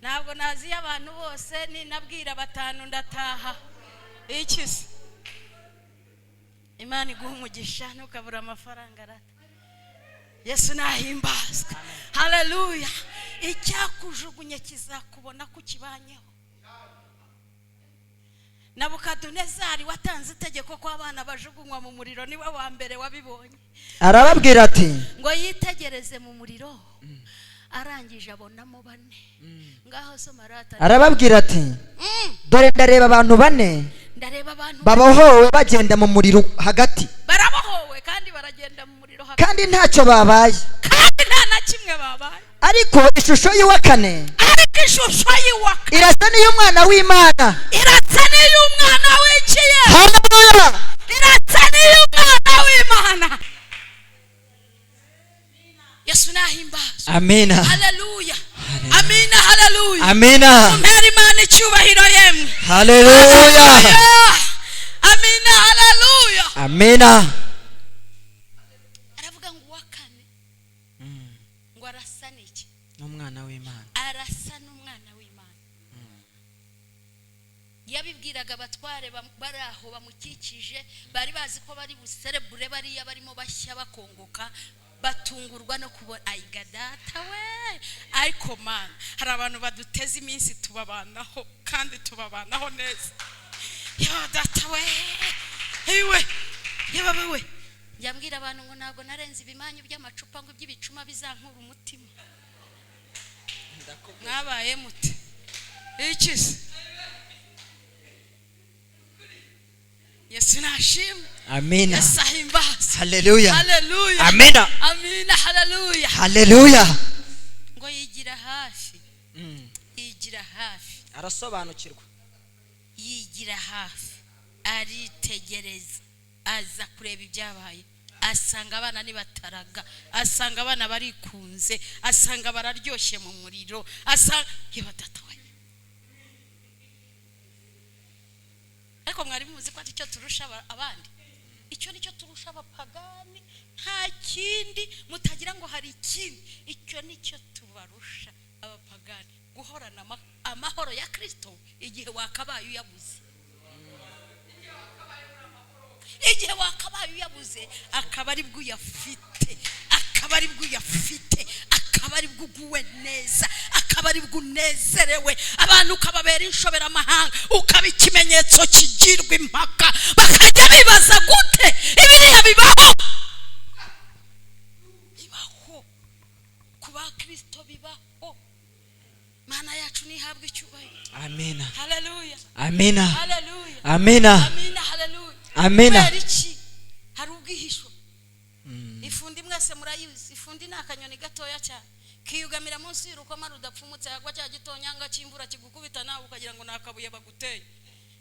Ntabwo naziye abantu bose, ninabwira batanu ndataha. Iki se? Imana iguha umugisha, ntukabura amafaranga rata. Yesu nahimbazwe. Haleluya. Icyakujugunye kizakubona kukibanyeho. Nabukadunezari watanze itegeko ko abana bajugunywa mu muriro, niwe wa mbere wabibonye. Arababwira ati ngo yitegereze mu muriro, arangije abonamo bane. Ngaho soma rata. Arababwira ati dore ndareba abantu bane, ndareba abantu babohowe bagenda mu muriro hagati, barabohowe kandi baragenda mu muriro hagati, kandi ntacyo babaye, kandi nta na kimwe babaye. Ariko ishusho y'uwa kane, ariko ishusho y'uwa kane irasa n'iy'umwana w'Imana, irasa n'iy'umwana w'ikiye. Haleluya. Irasa n'iy'umwana w'Imana. Yesu nahimbazwe. Amina. Haleluya. Amina. Haleluya. Amina. Mumpere Imana icyubahiro yemwe. Haleluya. Amina. Haleluya. Amina. Aravuga ngo uwa kane ngo arasa n'iki? N'umwana w'Imana. Arasa n'umwana w'Imana. Yabibwiraga abatware bari aho bamukikije, bari bazi ko bari buserebure, bariya barimo bashya bakongoka, batungurwa no kubona ayiga data we. Ariko mana, hari abantu baduteza iminsi tubabanaho kandi tubabanaho neza. Ya data we, iwe yaba we. Njya abantu ngo ntabwo narenze ibimanyu by'amacupa ngo iby'ibicuma bizankura umutima. Mwabaye mute? Iki se? Yesu nashimwe. Amina. Yesu ahimbazwe. Haleluya. Haleluya. Amina. Amina. Haleluya. Haleluya. Ngo yigira hafi Yigira hafi, arasobanukirwa. Yigira hafi, aritegereza, aza kureba ibyabaye, asanga abana nibataraga, asanga abana barikunze, asanga bararyoshye mu muriro, asanga yewe data we. Ariko mwari muzi ko ari cyo turusha abandi? Icyo nicyo turusha abapagani, nta kindi. Mutagira ngo hari ikindi, icyo nicyo tubarusha abapagani: guhorana amahoro ya Kristo igihe wakabaye uyabuze. Igihe wakabaye uyabuze, akaba ari bwo uyafite, akaba ari bwo uyafite, akaba ari bwo uguwe neza, akaba ari bwo unezerewe. Abantu ukababera inshoberamahanga, ukaba ikimenyetso kigirwa impaka, bakajya bibaza gute ibiriya bibaho. Bibaho ku bakristo, bibaho. Mana yacu nihabwe icyubahiro. Amina. Haleluya. Amina. Haleluya. Amina. Amina, haleluya. Amina. Kubera iki? Hari ubwihisho. Ifundi mwese murayizi. Ifundi ni akanyoni gatoya cyane, kiyugamira munsi y'urukoma rudapfumutse. Hagwa cya gitonyanga cy'imvura kigukubita, nawe ukagira ngo ni akabuye baguteye,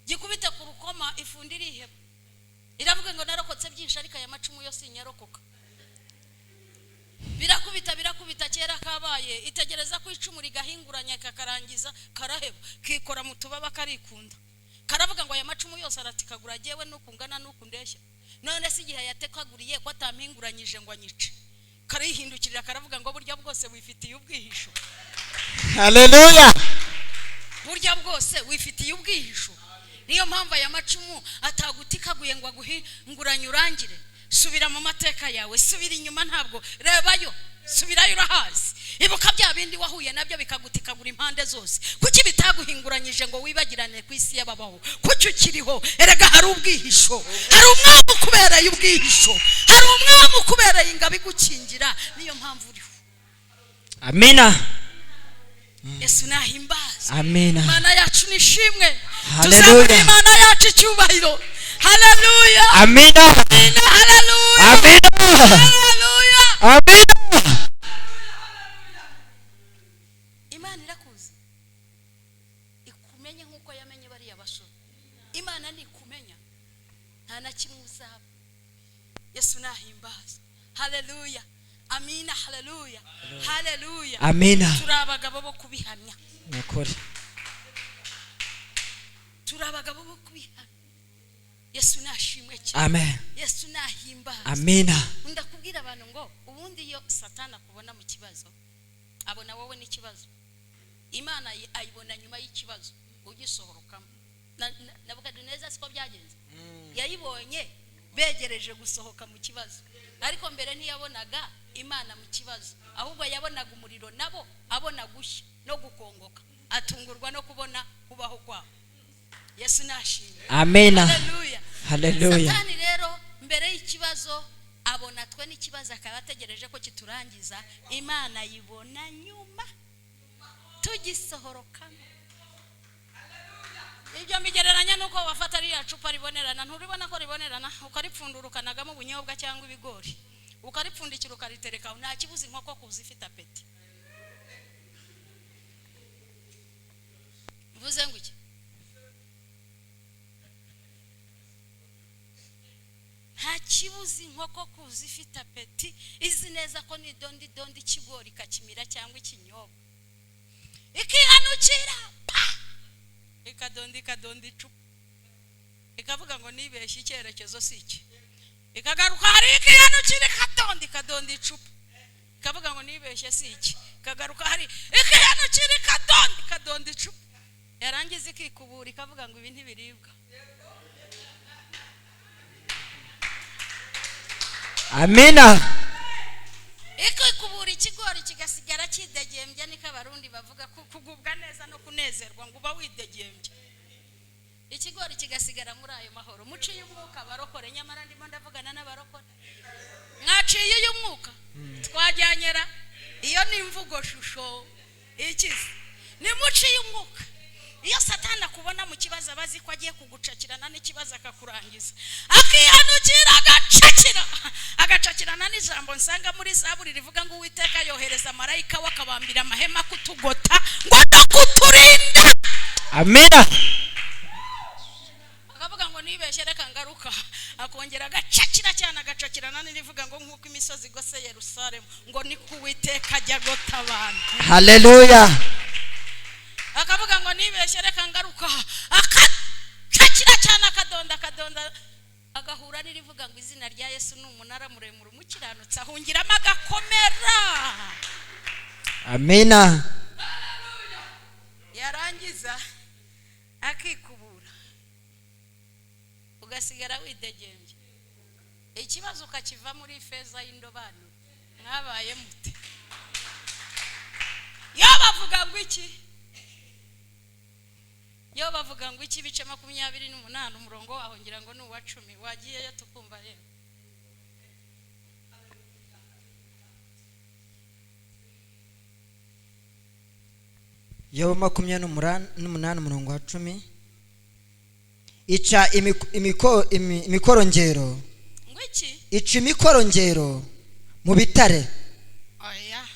gikubita ku rukoma. Ifundi iriheba, iravuga ngo: "Narokotse byinshi, ariko aya macumu yo sinyarokoka." Birakubita, birakubita, kera kabaye itegereza ko icumu rigahinguranya kakarangiza, karaheba, kikora mu tubaba, karikunda, karavuga ngo: "Aya macumu yose aratikagura, jyewe nuku ngana nuku ndeshya, none se igihe yatekaguriye ko atampinguranyije ngo anyice?" Karihindukirira, karavuga ngo: "Burya bwose wifitiye ubwihisho." Haleluya. Burya bwose wifitiye ubwihisho, niyo mpamvu aya macumu atagutikaguye ngo aguhinguranye urangire. Subira mu mateka yawe, subira inyuma, ntabwo rebayo, subirayo, urahazi. Ibuka bya bindi wahuye nabyo bikagutikagura impande zose. Kuki bitaguhinguranyije ngo wibagirane ku isi y'ababaho? Kuki ukiriho? Erega hari ubwihisho, hari umwami ukubereye ubwihisho, hari umwami ukubereye ingabo igukingira, niyo mpamvu uriho. Amina. Yesu nahimbaza. Amina. Imana yacu nishimwe. Haleluya. Tuzamure Imana yacu icyubahiro. Haleluya. Amina. Amina, haleluya. Amina. Haleluya. Amina. Imana irakuzi, ikumenye nk'uko yamenye bariya basore. Imana nikumenya, nta na kimwe uzaba. Yesu nahimbaza. Haleluya, amina, haleluya, haleluya. Amina. Turi abagabo bo kubihamya. Ni ukuri. Turi abagabo bo kubihamya. Yesu nashimwe cyane. Amen. Yesu nahimbaza. Amina. Ndakubwira abantu ngo ubundi iyo Satani akubona mu kibazo, abona wowe n'ikibazo. Imana ayibona nyuma y'ikibazo ugisohorokamo. Nebukadineza siko byagenze? Yayibonye begereje gusohoka mu kibazo, ariko mbere ntiyabonaga Imana mu kibazo, ahubwo yabonaga umuriro nabo, abona gushya no gukongoka, atungurwa no kubona kubaho kwabo. Yesu nashimwe. Amina. Haleluya. Haleluya. Satani rero mbere y'ikibazo abona twe n'ikibazo, akaba ategereje ko kiturangiza. Imana ayibona nyuma tugisohorokamo. Ibyo mbigereranya nuko wafata ririya cupa ribonerana, nturibona ko ribonerana, ukaripfundura, ukanagamo ubunyobwa cyangwa ibigori, ukaripfundikira, ukaritereka, nta kibuza inkoko kuza ifite appétit. Mvuze ngo iki? Nta kibuza inkoko kuza ifite appétit, izi neza ko ni dondi dondi ikigori ikakimira cyangwa ikinyobwa, ikihanukira pa, ikadonda, ikadonda icupa, ikavuga ngo: "Nibeshye, icyerekezo si iki." Ikagaruka hari, ikihanukira, ikadonda, ikadonda icupa, ikavuga ngo: "Nibeshye, si iki." Ikagaruka hari, ikihanukira, ikadonda, ikadonda icupa, yarangiza ikikubura, ikavuga ngo: "Ibi ntibiribwa." Amina. Ikikubura, ikigori kigasigara kidegembya. Niko Abarundi bavuga kugubwa neza no kunezerwa, ngo uba widegembya. Ikigori kigasigara muri ayo mahoro. Muciye umwuka, abarokore. Nyamara ndimo ndavugana n'abarokore. Mwaciye uyu mwuka twajyanyera, iyo ni imvugo shusho ikize. Nimuciye umwuka. Iyo Satani akubona mu kibazo, aba azi ko agiye kugucakirana n'ikibazo akakurangiza, akihanukira agacakira, agacakirana n'ijambo nsanga muri Zaburi rivuga ngo Uwiteka yohereza marayika we akabambira amahema kutugota ngo no kuturinda. Amina. Akavuga ngo nibeshye reka ngaruka, akongera agacakira cyane, agacakirana n'irivuga ngo nk'uko imisozi igose Yerusalemu ngo niko Uwiteka ajya agota abantu. Haleluya. Akavuga ngo nibeshye reka ngaruka, akacakira cyane, akadonda akadonda, agahura n'irivuga ngo izina rya Yesu ni umunara muremure umukiranutsi ahungiramo agakomera. Amina. Yarangiza akikubura, ugasigara widegembye, ikibazo ukakiva muri feza y'indobanure. Mwabaye mute? Yo bavuga ngo iki? Yo bavuga ngo iki? Ibice 28 umurongo waho ngira ngo ni uwa 10. Wagiyeyo tukumva rero. Yobu 28 umurongo wa 10. Ica imikorongero. Ngo iki? Ica imikorongero mu bitare. Oya.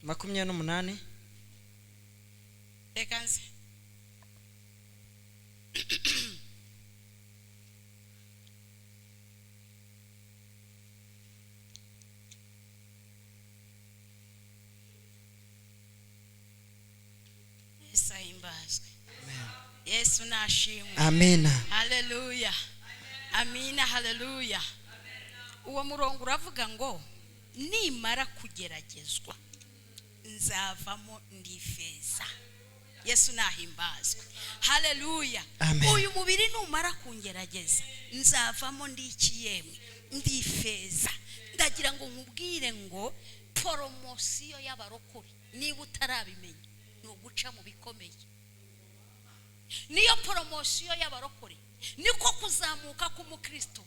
28. Reka nze. Yesu ahimbazwe. Yesu nashimwe. Amina. Haleluya. Amina, haleluya. Uwo murongo uravuga ngo nimara kugeragezwa nzavamo ndi feza. Yesu nahimbazwe. Haleluya. Uyu mubiri numara kungerageza nzavamo ndi iki yemwe? Ndi feza. Ndagira ngo nkubwire ngo poromosiyo y'abarokore niba utarabimenya ni uguca mu bikomeye. Niyo poromosiyo y'abarokore, niko kuzamuka k'umukristo.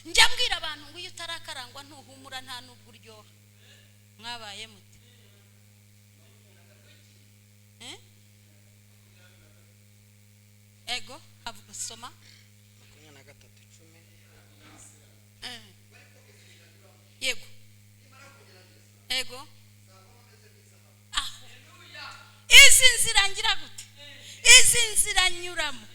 Njya mbwira abantu ngo iyo utarakarangwa ntuhumura nta nubwo uryoha. Mwabaye mute? Ego, soma. 23:10. Yego. Ego. Aho. Izi nzira ngira gute? Izi nzira nyuramo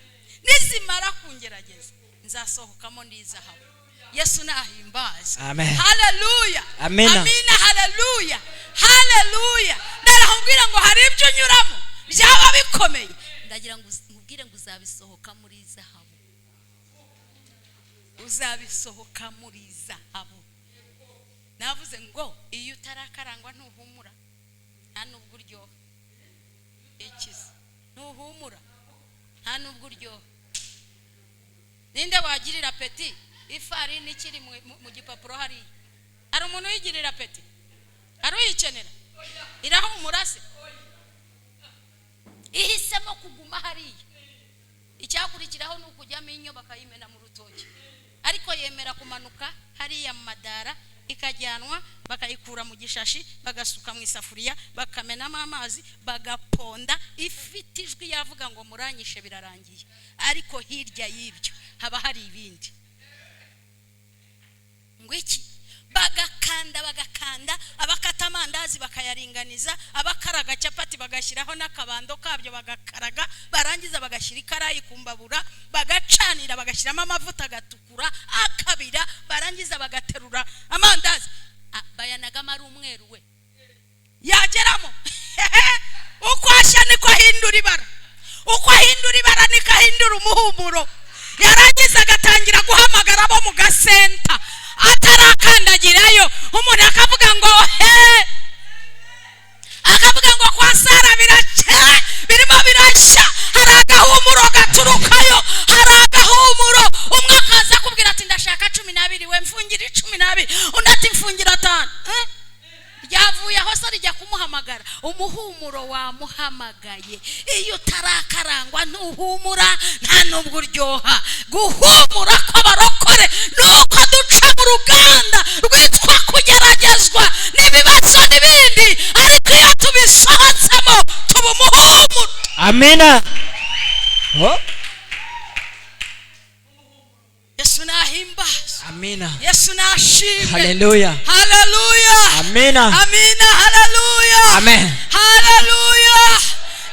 nizimara kungerageza nzasohokamo ndi izahabu. Yesu nahimbazwe. Haleluya. Amina. Amina, haleluya. Haleluya. Ndarakubwira ngo hari ibyo unyuramo byaba bikomeye, ndagira ngo nkubwire ngo uzabisohoka muri zahabu. Uzabisohoka muri zahabu. Navuze ngo iyo utarakarangwa ntuhumura nta nubwo uryoha. Ikiza ntuhumura nta nubwo uryoha. Ninde wagirira peti ifarini ikiri mu gipapuro hariya? Hari umuntu uyigirira peti? Hari uyikenera? Irahumura se? Ihisemo kuguma hariya. Icyakurikiraho ni ukujyamo inyo bakayimena mu rutoki, ariko yemera kumanuka hariya mu madara, ikajyanwa bakayikura mu gishashi, bagasuka mu isafuriya, bakamenamo amazi, bagaponda. Ifite ijwi yavuga ngo muranyishe birarangiye, ariko hirya y'ibyo haba hari ibindi. Ngo iki? Bagakanda bagakanda, abakata amandazi bakayaringaniza, abakaraga capati bagashyiraho n'akabando kabyo bagakaraga, barangiza bagashyira ikarayi kumbabura, bagacanira, bagashyiramo amavuta agatukura akabira, barangiza bagaterura amandazi bayanagamo ari umweru we yageramo. Uko ashya niko ahindura ibara, uko ahindura ibara niko ahindura umuhumuro. Yarangiza agatangira guhamagara abo mu gasenta atarakandagirayo, umuntu akavuga ngo he, akavuga ngo kwa Sara birace birimo birashya, hari agahumuro gaturukayo, hari agahumuro. Umwe akaza akubwira ati ndashaka 12, we mfungira 12, undi ati mfungira 5. Ryavuye aho se rijya kumuhamagara. Umuhumuro wamuhamagaye. Iyo utarakarangwa ntuhumura nta nubwo uryoha. Guhumura kw'abarokore nuko duca mu ruganda rwitwa kugeragezwa n'ibibazo n'ibindi, ariko iyo tubisohotsemo tuba umuhumuro. Amina. Oh. Yesu nahimbaza. Amina. Yesu nashimwe. Haleluya. Haleluya. Amina. Amina. Haleluya. Amen. Haleluya.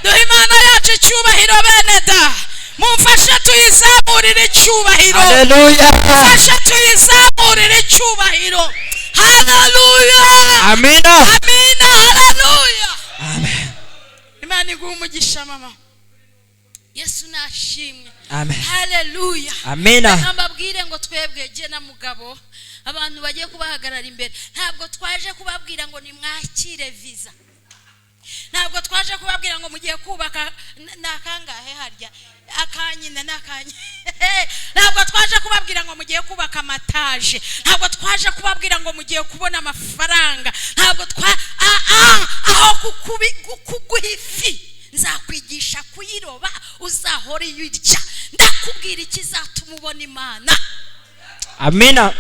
Duhe Imana yacu icyubahiro bene da. Mumfashe tuyizamurire icyubahiro. Haleluya. Mumfashe tuyizamurire icyubahiro. Haleluya. Amina. Amina. Haleluya. Amen. Imana iguhe umugisha mama. Yesu nashimwe. Amen. Haleluya. Amina. Reka mbabwire ngo twebwe jye na mugabo abantu bagiye kubahagarara imbere, ntabwo twaje kubabwira ngo nimwakire visa, ntabwo twaje kubabwira ngo mugiye kubaka nakangahe harya akanyina nakanye, ntabwo twaje kubabwira ngo mugiye kubaka amataje, ntabwo twaje kubabwira ngo mugiye kubona amafaranga, ntabwo twa aho kuguha ifi nzakwigisha kuyiroba uzahora uyirya, ndakubwira ikizatuma ubona Imana. Amina.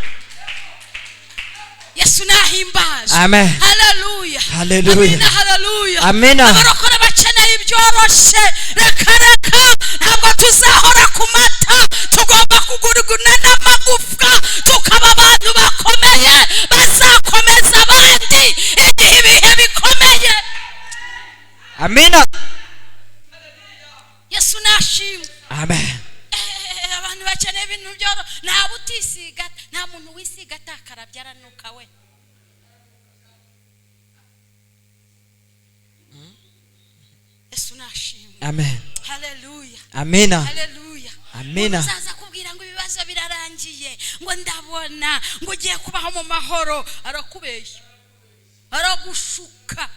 Yesu nahimbaza. Amen. Haleluya. Haleluya. Amina. Haleluya. Amina. Abarokore bakeneye ibyoroshe. Reka reka, ntabwo tuzahora ku mata, tugomba kuguruguna n'amagufwa tukaba abantu bakomeye bazakomeza abandi igihe ibihe bikomeye. Amina. Yesu nashimwe. Amen. Abantu bakeneye ibintu byoro, nta butisiga, nta muntu wisiga atakarabya aranuka we. Yesu nashimwe. Amen. Haleluya. Amina. Haleluya. Amina. Uzaza kubwira ngo ibibazo birarangiye, ngo ndabona ngo ugiye kubaho mu mahoro, arakubeshya, aragushuka.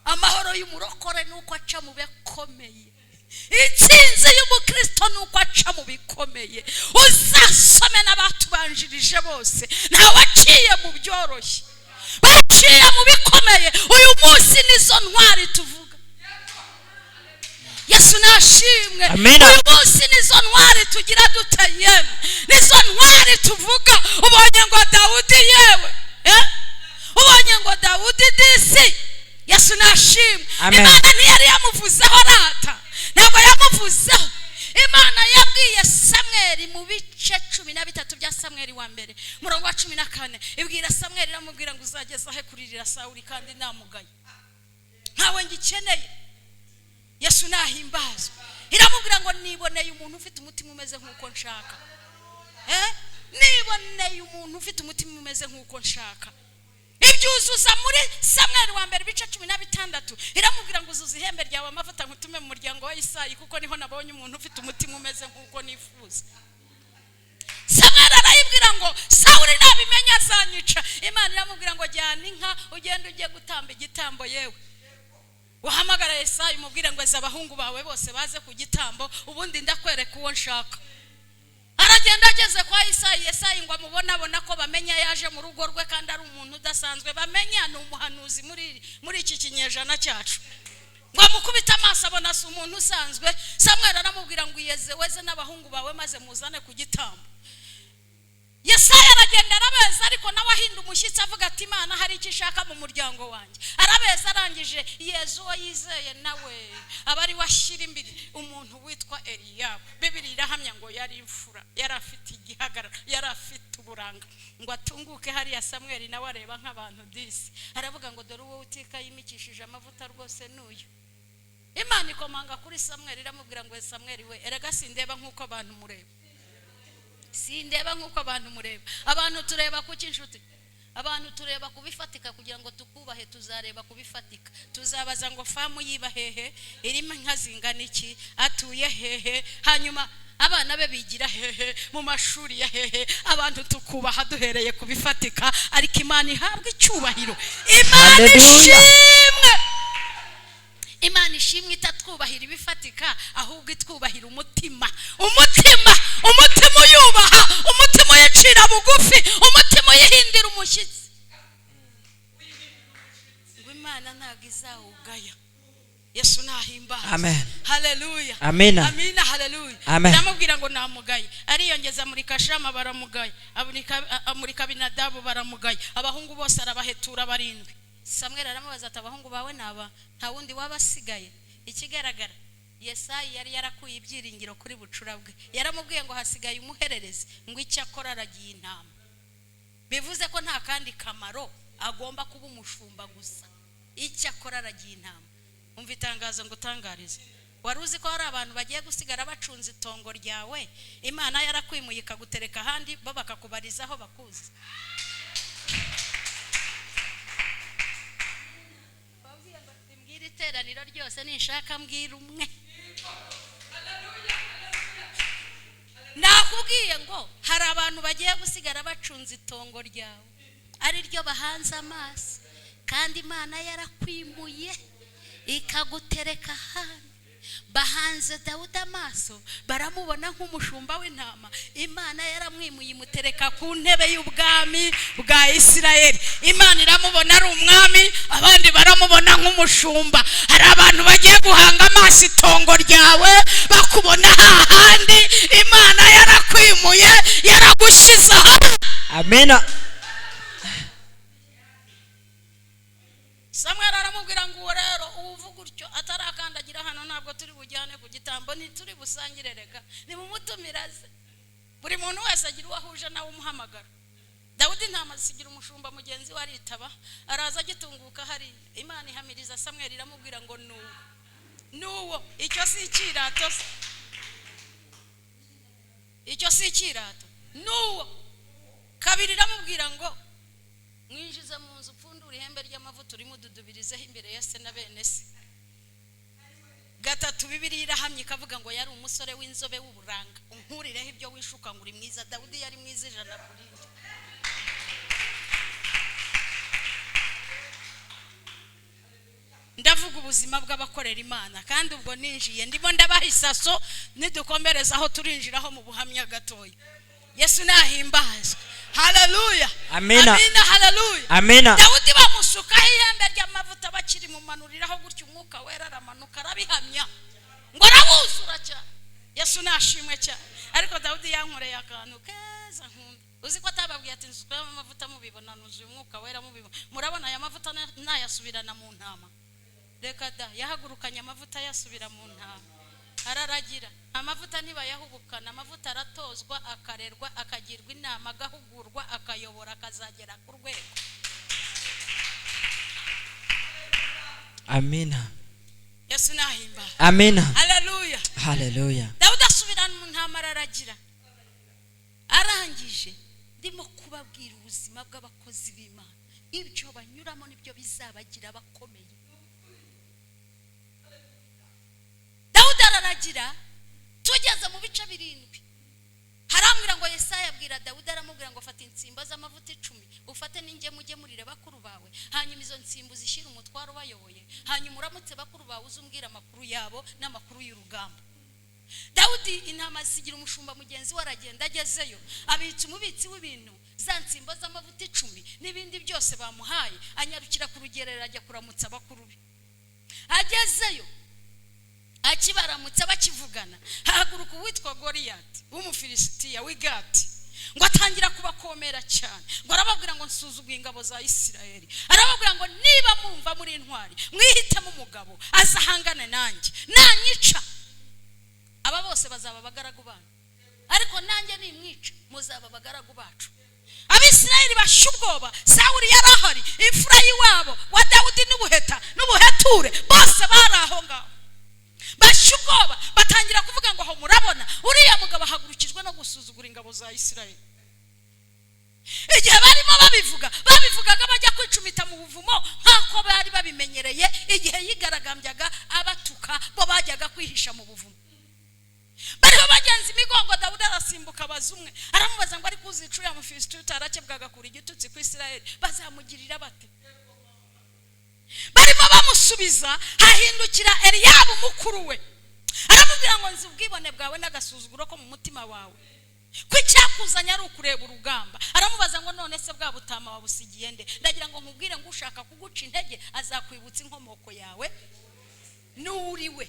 Amahoro y'umurokore nuko aca mu bikomeye. Intsinzi y'umukristo nuko aca mu bikomeye. Uzasome n'abatubanjirije bose, ntawaciye mu byoroshye, baciye mu bikomeye. Uyu munsi nizo ntwari tuvuga. Yesu nashimwe. Amina. Uyu munsi nizo ntwari tugira dute yemwe, nizo ntwari tuvuga. Ubonye ngo Dawudi yewe, ubonye ngo Dawudi disi. Yesu nashimwe. Imana ntiyari yamuvuzeho rata, ntabwo yamuvuzeho. Imana yabwiye Samweli mu bice 13 bya Samweli wa mbere murongo wa 14, ibwira Samweli iramubwira ngo uzageza he kuririra Sawuli kandi namugaye, ntawe ngikeneye. Yesu nahimbazwe. Iramubwira ngo niboneye umuntu ufite umutima umeze nk'uko nshaka. Niboneye umuntu ufite umutima umeze nk'uko nshaka. Ibyuzuza muri Samweli wa mbere ibice 16, iramubwira ngo uzuze ihembe ryawe amavuta nkutume mu muryango wa Isayi, kuko niho nabonye umuntu ufite umutima umeze nk'uko nifuza. Samweli arayibwira ngo Sawuli nabimenya azanyica. Imana iramubwira ngo jyana inka ugende ujye gutamba igitambo, yewe uhamagara Yesayi umubwire ngo eza abahungu bawe bose baze ku gitambo, ubundi ndakwereka uwo nshaka. Aragenda ageze kwa Isayi, Yesayi ngo amubone abona ko bamenya yaje mu rugo rwe kandi ari umuntu udasanzwe, bamenya ni umuhanuzi muri iki kinyejana cyacu. Ngo amukubite amaso abona si umuntu usanzwe. Samweli aramubwira ngo iyeze weze n'abahungu bawe maze muzane ku gitambo. Yesaya aragenda arabeza, ariko nawe ahinda umushyitsi avuga ati Imana hari icyo ishaka mu muryango wanjye. Arabeza arangije Yezu uwo yizeye nawe aba ari we ashyira imbere umuntu witwa Eliyabu. Bibiliya irahamya ngo yari imfura, yari afite igihagararo, yari afite uburanga. Ngo atunguke hariya Samweli nawe areba nk'abantu disi, aravuga ngo dore uwo Uwiteka yimikishije amavuta rwose n'uyu. Imana ikomanga kuri Samweli iramubwira ngo Samweli we, erega sindeba nk'uko abantu mureba, sindeba nk'uko abantu mureba. Abantu tureba kuki inshuti? Abantu tureba kubifatika kugira ngo tukubahe. Tuzareba kubifatika, tuzabaza ngo famu yiba hehe, irimo inka zingana iki, atuye hehe, hanyuma abana be bigira hehe, mu mashuri ya hehe. Abantu tukubaha duhereye kubifatika, ariko Imana ihabwa icyubahiro. Imana ishimwe. Imana ishimwe itatwubahira ibifatika, ahubwo itwubahira umutima. Umutima, umutima uyubaha, umutima uyicira bugufi, umutima uyihindira umushyitsi. Ngo Imana ntabwo izawugaya. Yesu nahimbaza. Amen. Haleluya. Amina. Amina. Haleluya. Amen. Ndamubwira ngo namugaye, ariyongeza muri Kashama baramugaye, amurika Binadabu baramugaye, abahungu bose arabahetura barindwi. Samweli aramubaza ati abahungu bawe naba nta wundi wabasigaye? Ikigaragara Yesayi yari yarakuye ibyiringiro kuri bucura bwe, yaramubwiye ngo hasigaye umuhererezi, ngo icyo akora aragiye intama. Bivuze ko nta kandi kamaro agomba kuba umushumba gusa, icyo akora aragiye intama. Umva itangazo ngo utangarize, wari uzi ko hari abantu bagiye gusigara bacunze itongo ryawe, Imana yarakwimuye ikagutereka ahandi, bo bakakubarizaho bakuzi. Mbwira iteraniro ryose, ninshaka mbwira umwe. Nakubwiye ngo hari abantu bagiye gusigara bacunze itongo ryawe, ari ryo bahanze amaso, kandi Imana yarakwimuye ikagutereka ahandi. Bahanze Dawudi amaso, baramubona nk'umushumba w'intama, Imana yaramwimuye imutereka ku ntebe y'ubwami bwa Isirayeli. Imana iramubona ari umwami, abandi baramubona nk'umushumba. Hari abantu bagiye guhanga amaso itongo ryawe, bakubona hahandi Imana yarakwimuye, yaragushyize ahandi. Amina. Samweli aramubwira ngo uwo rero uvuga utyo atarakandagira hano, ntabwo turi bujyane ku gitambo, ntituri busangire, rega nimumutumiraze. Buri muntu wese agira uwo ahuje nawe umuhamagara. Dawudi intama zisigira umushumba mugenzi we aritaba, araza agitunguka hari. Imana ihamiriza Samweli iramubwira ngo nuwo, nuwo. Icyo si ikirato se, icyo si ikirato, nuwo. Kabiri iramubwira ngo mwinjize mu nzu, upfundure ihembe ry'amavuta urimo ududubirizeho imbere ya se na bene se. Gatatu, Bibiliya irahamya ikavuga ngo yari umusore w'inzobe w'uburanga. Unkurireho ibyo wishuka ngo uri mwiza. Dawudi yari mwiza 100%. Ndavuga ubuzima bw'abakorera Imana, kandi ubwo ninjiye ndimo ndabaha isaso, nidukomereza aho turinjiraho mu buhamya gatoya. Yesu nahimbazwe. Haleluya. Amina. Amina, haleluya. Amina. Dawudi bamusukaho ihembe ry'amavuta bakiri mu manuriraho gutyo, umwuka wera aramanuka arabihamya ngo arawuzura cyane. Yesu nashimwe cyane. Ariko Dawudi yankoreye akantu keza nkunda. Uzi ko atababwiye ati nsukaho amavuta mubibona, nuzuye umwuka wera mubibona, murabona aya mavuta nayasubirana mu ntama. Reka da, yahagurukanye amavuta yasubira mu ntama, araragira. Amavuta ntibayahubukana, amavuta aratozwa, akarerwa, akagirwa inama, agahugurwa, akayobora, akazagera ku rwego. Amina. Yesu nahimba. Amina. Haleluya. Haleluya. Dawudi asubira mu ntama araragira. Arangije ndimo kubabwira ubuzima bw'abakozi b'Imana, ibyo banyuramo nibyo bizabagira bakomeye. Dawudi araragira, tugeze mu bice 7. Harambwira ngo Yesaya abwira Dawudi, aramubwira ngo fata insimbo z'amavuta 10, ufate n'ingemu ugemurire bakuru bawe, hanyuma izo nsimbo zishyire umutwaro bayoboye, hanyuma uramutse bakuru bawe uzumbwira amakuru yabo n'amakuru y'urugamba. Dawudi intama zisigira umushumba mugenzi we, aragenda agezeyo abitsa umubitsi w'ibintu za nsimbo z'amavuta 10 n'ibindi byose bamuhaye, anyarukira ku rugerero ajya kuramutsa bakuru be. Agezeyo akibaramutsa bakivugana, hahaguruka uwitwa Goliyati w'Umufilisitiya w'i Gati, ngo atangira kubakomera cyane, ngo arababwira ngo nsuzuguye ingabo za Isirayeli. Arababwira ngo niba mumva muri intwari, mwihitemo umugabo azahangane nanjye, nanyica aba bose bazaba abagaragu banyu, ariko nanjye nimwica muzaba abagaragu bacu. Abisirayeli bashya ubwoba. Sawuli yari ahari, imfura y'iwabo wa Dawudi n'ubuheta n'ubuheture bose bari aho ngaho. Bashya ubwoba, batangira kuvuga ngo aho murabona uriya mugabo ahagurukijwe no gusuzugura ingabo za Isirayeli. Igihe barimo babivugaga bajya kwicumita mu buvumo nk'uko bari babimenyereye. Igihe yigaragambyaga abatuka, bo bajyaga kwihisha mu buvumo. Bariho bagenza imigongo, Dawudi arasimbuka abaza umwe, aramubaza ngo ariko uzica uriya Mufilisitiya utarakebwaga kure igitutsi ku Isirayeli, bazamugirira bate? Barimo bamusubiza, hahindukira Eliyabu mukuru we, aramubwira ngo nzi ubwibone bwawe n'agasuzuguro ko mu mutima wawe, ko icyakuzanye ari ukureba urugamba. Aramubaza ngo none se bwa butama wabusigiye nde? Ndagira ngo nkubwire ngo ushaka kuguca intege azakwibutsa inkomoko yawe n'uriwe.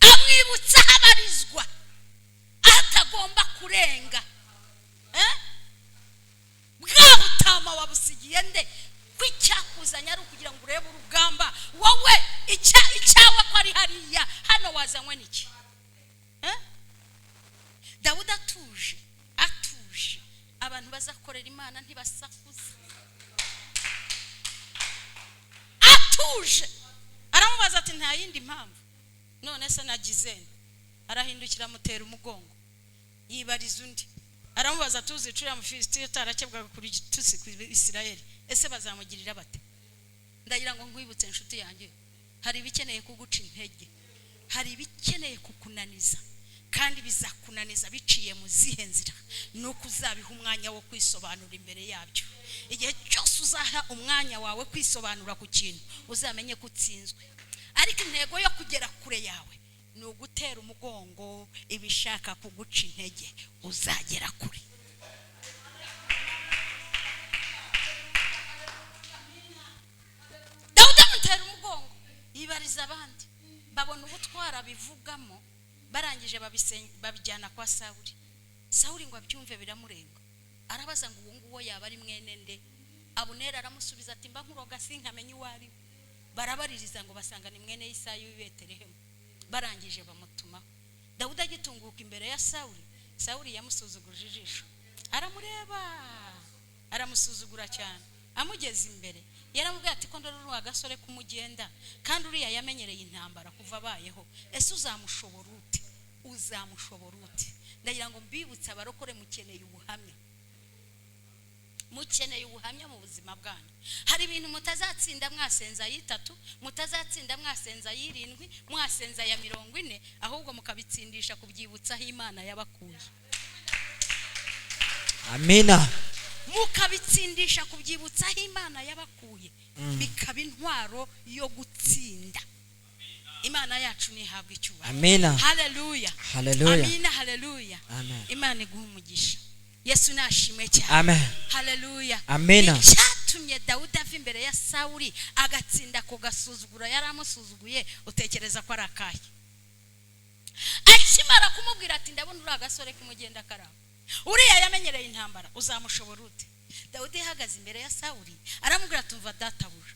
Amwibutsa aho abarizwa, aho atagomba kurenga. Bwa butama wabusigiye nde? Ko icyakuzanye bakuzanye ari ukugira ngo urebe urugamba, wowe icyawe ko ari hariya, hano wazanywe n'iki? Dawudi atuje, atuje. Abantu bazakorera Imana ntibasakuza. Atuje aramubaza ati nta yindi mpamvu, none se nagize? Arahindukira amutera umugongo, yibariza undi, aramubaza ati uzicurira Umufilisitiya utarakebwaga kuri gitusi ku Isirayeli, ese bazamugirira bate? Ndagira ngo nkwibutse inshuti yanjye, hari ibikeneye kuguca intege, hari ibikeneye kukunaniza, kandi bizakunaniza biciye mu zihe nzira? Nuko uzabiha umwanya wo kwisobanura imbere yabyo. Igihe cyose uzaha umwanya wawe kwisobanura ku kintu, uzamenye ko utsinzwe. Ariko intego yo kugera kure yawe ni ugutera umugongo ibishaka kuguca intege, uzagera kure. Dawudi amutera umugongo, yibariza abandi, babona ubutwara bivugamo, barangije babijyana kwa Sawuli. Sawuli ngo abyumve biramurenga, arabaza ngo uwo nguwo yaba ari mwene nde? Abuneri aramusubiza ati mba nkuroga sinkamenya uwo ari we. Barabaririza ngo basanga ni mwene Isayi w'i Betelehemu. Barangije bamutumaho. Dawudi agitunguka imbere ya Sawuli, Sawuli yamusuzuguje ijisho, aramureba, aramusuzugura cyane. Amugeze imbere yaramubwiye ati ko ndora uri agasore k'umugenda, kandi uriya yamenyereye intambara kuva abayeho, ese uzamushobora ute? Uzamushobora ute? Ndagira ngo mbibutse abarokore, mukeneye ubuhamya, mukeneye ubuhamya mu buzima bwanyu. Hari ibintu mutazatsinda mwasenza ayitatu, mutazatsinda mwasenza ayirindwi, mwasenza ya 40, ahubwo mukabitsindisha kubyibutsaho Imana yabakuye. Amina. Mukabitsindisha kubyibutsaho Imana yabakuye, bikaba intwaro yo gutsinda. Imana yacu nihabwe icyubahiro. Amina. Haleluya. Haleluya. Amina, haleluya. Amen. Imana iguhe umugisha. Yesu nashimwe cyane. Amen. Haleluya. Amina. Icyatumye Dawudi ava imbere ya Sawuli agatsinda ku gasuzuguro yaramusuzuguye, utekereza ko ari akahe? Akimara kumubwira ati ndabona uri agasore k'umugenda karabo, uriya yamenyereye intambara, uzamushobora ute? Dawudi yahagaze imbere ya Sawuli aramubwira ati umva databuja,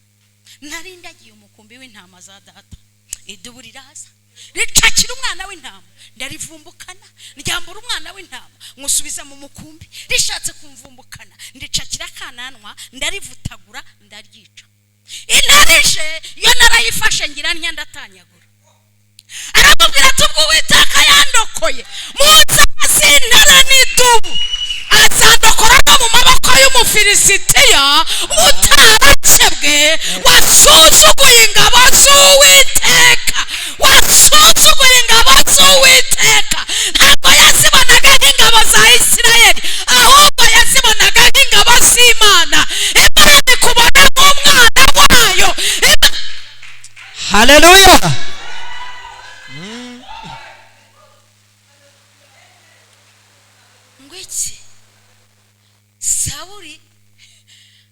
nari ndagiye umukumbi w'intama za data, idubu riraza ricakira umwana w'intama, ndarivumbukana, ryambura umwana w'intama nkusubiza mu mukumbi, rishatse kumvumbukana ndicakira akananwa, ndarivutagura, ndaryica. Intarije yo narayifashe ngira ntya ndatanyagura. Aramubwira ati ubwo Uwiteka yandokoye mu nzara z'intare n'idubu, azandokora no mu maboko y'Umufilisitiya utarakebwe, wasuzuguye ingabo z'Uwiteka, wasuzuguye ingabo z'Uwiteka. Ntabwo yazibonaga nk'ingabo za Isirayeli, ahubwo yazibonaga nk'ingabo z'Imana. Imana ikubona nk'umwana wayo. Haleluya. Ngwiki Sawuli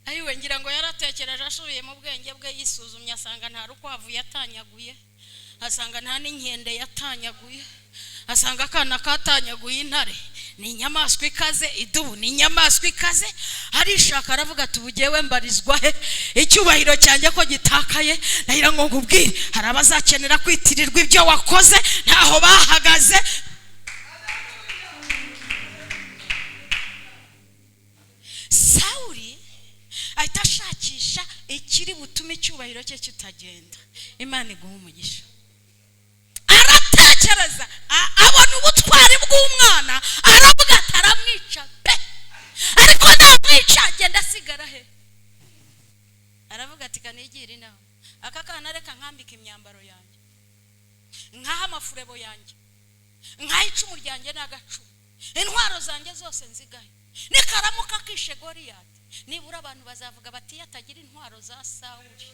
ayiwe, ngira ngo yaratekereje asubiye mu bwenge bwe, yisuzumye asanga nta rukwavu yatanyaguye, asanga nta n'inkende yatanyaguye, asanga akana katanyaguye intare, ni inyamaswa ikaze, idubu ni inyamaswa ikaze. Arishaka aravuga ati ubugewe mbarizwa he? Icyubahiro cyanjye ko gitakaye. Nagira ngo nkubwire, hari abazakenera kwitirirwa ibyo wakoze, ntaho bahagaze. Sawuli ahita ashakisha ikiri butume icyubahiro cye kitagenda. Imana iguhe umugisha. Aratekereza, abona ubutwari bw'umwana, aravuga ati aramwica pe, ariko namwica agenda asigara he? Aravuga ati kanigira inama, aka kana reka nkambika imyambaro yanjye, nkaha amafurebo yanjye, nkaha icumu ryanjye n'agacumu, intwaro zanjye zose nzigahe, nikaramuka kishe Goliyati, nibura abantu bazavuga bati yatagira intwaro za Sawuli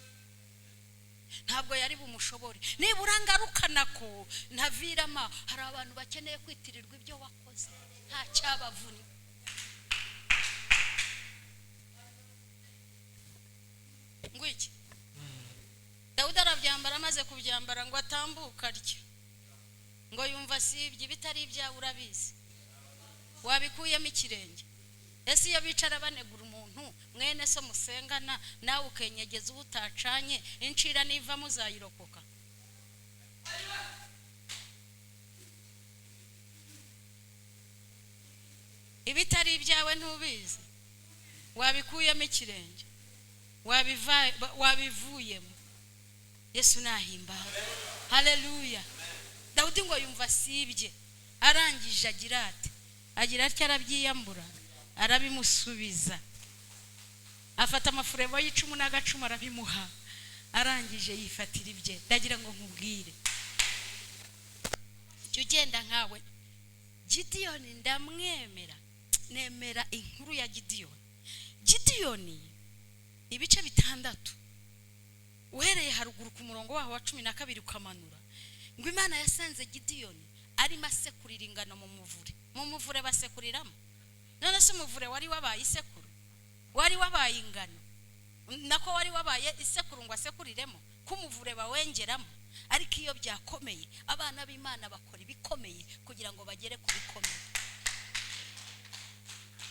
ntabwo yari bumushobore, nibura ngarukana ko ntavirama. Hari abantu bakeneye kwitirirwa ibyo wakoze nta cyabavuna. Ngwiki Dawudi arabyambara, amaze kubyambara ngo atambuka arya, ngo yumva sibye bitari ibyawe urabizi, wabikuyemo ikirenge. Ese iyo bicara banegura umuntu Mwene so musengana nawe ukenyegeza uwo utacanye, incira niva muzayirokoka. Ibitari ibyawe ntubizi, wabikuyemo ikirenge, wabivuyemo. Yesu nahimbawe, haleluya. Dawudi ngo yumva sibye, arangije agira ati, agira atya, arabyiyambura, arabimusubiza, afata amafurebo y'icumu n'agacumu arabimuha, arangije yifatira ibye. Ndagira ngo nkubwire, jya ugenda nkawe. Gidiyoni ndamwemera, nemera inkuru ya Gidiyoni. Gidiyoni ibice 6 uhereye haruguru ku murongo waho wa 12 ukamanura, ngo Imana yasanze Gidiyoni arimo asekurira ingano mu muvure. Mu muvure basekuriramo. None se umuvure wari wabaye isekuru? Wari wabaye ingano? Nako wari wabaye isekuru ngo asekuriremo, ko umuvure bawengeramo. Ariko iyo byakomeye, abana b'Imana bakora ibikomeye kugira ngo bagere ku bikomeye.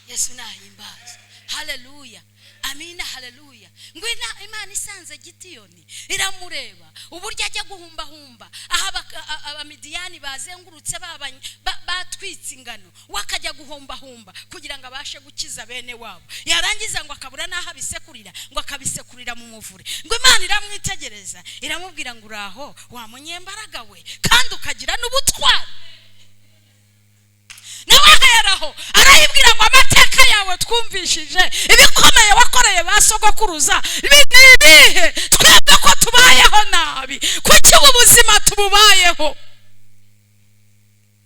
Yesu nahimbazwe, haleluya, amina, haleluya. Ngo Imana isanze Gidiyoni iramureba uburyo ajya guhumbahumba aho Abamidiyani bazengurutse batwitse ingano, we akajya guhumbahumba kugira ngo abashe gukiza bene wabo. Yarangiza ngo akabura n'aho abisekurira, ngo akabisekurira mu muvure. Ngo Imana iramwitegereza iramubwira ngo uraho wa munyembaraga we, kandi ukagira n'ubutwari. Nawe aheraho arayibwira ngo amateka yawe twumvishije, ibikomeye wakoreye ba sogokuruza ni ibihe? Twebwe ko tubayeho nabi, kuki ubu buzima tububayeho?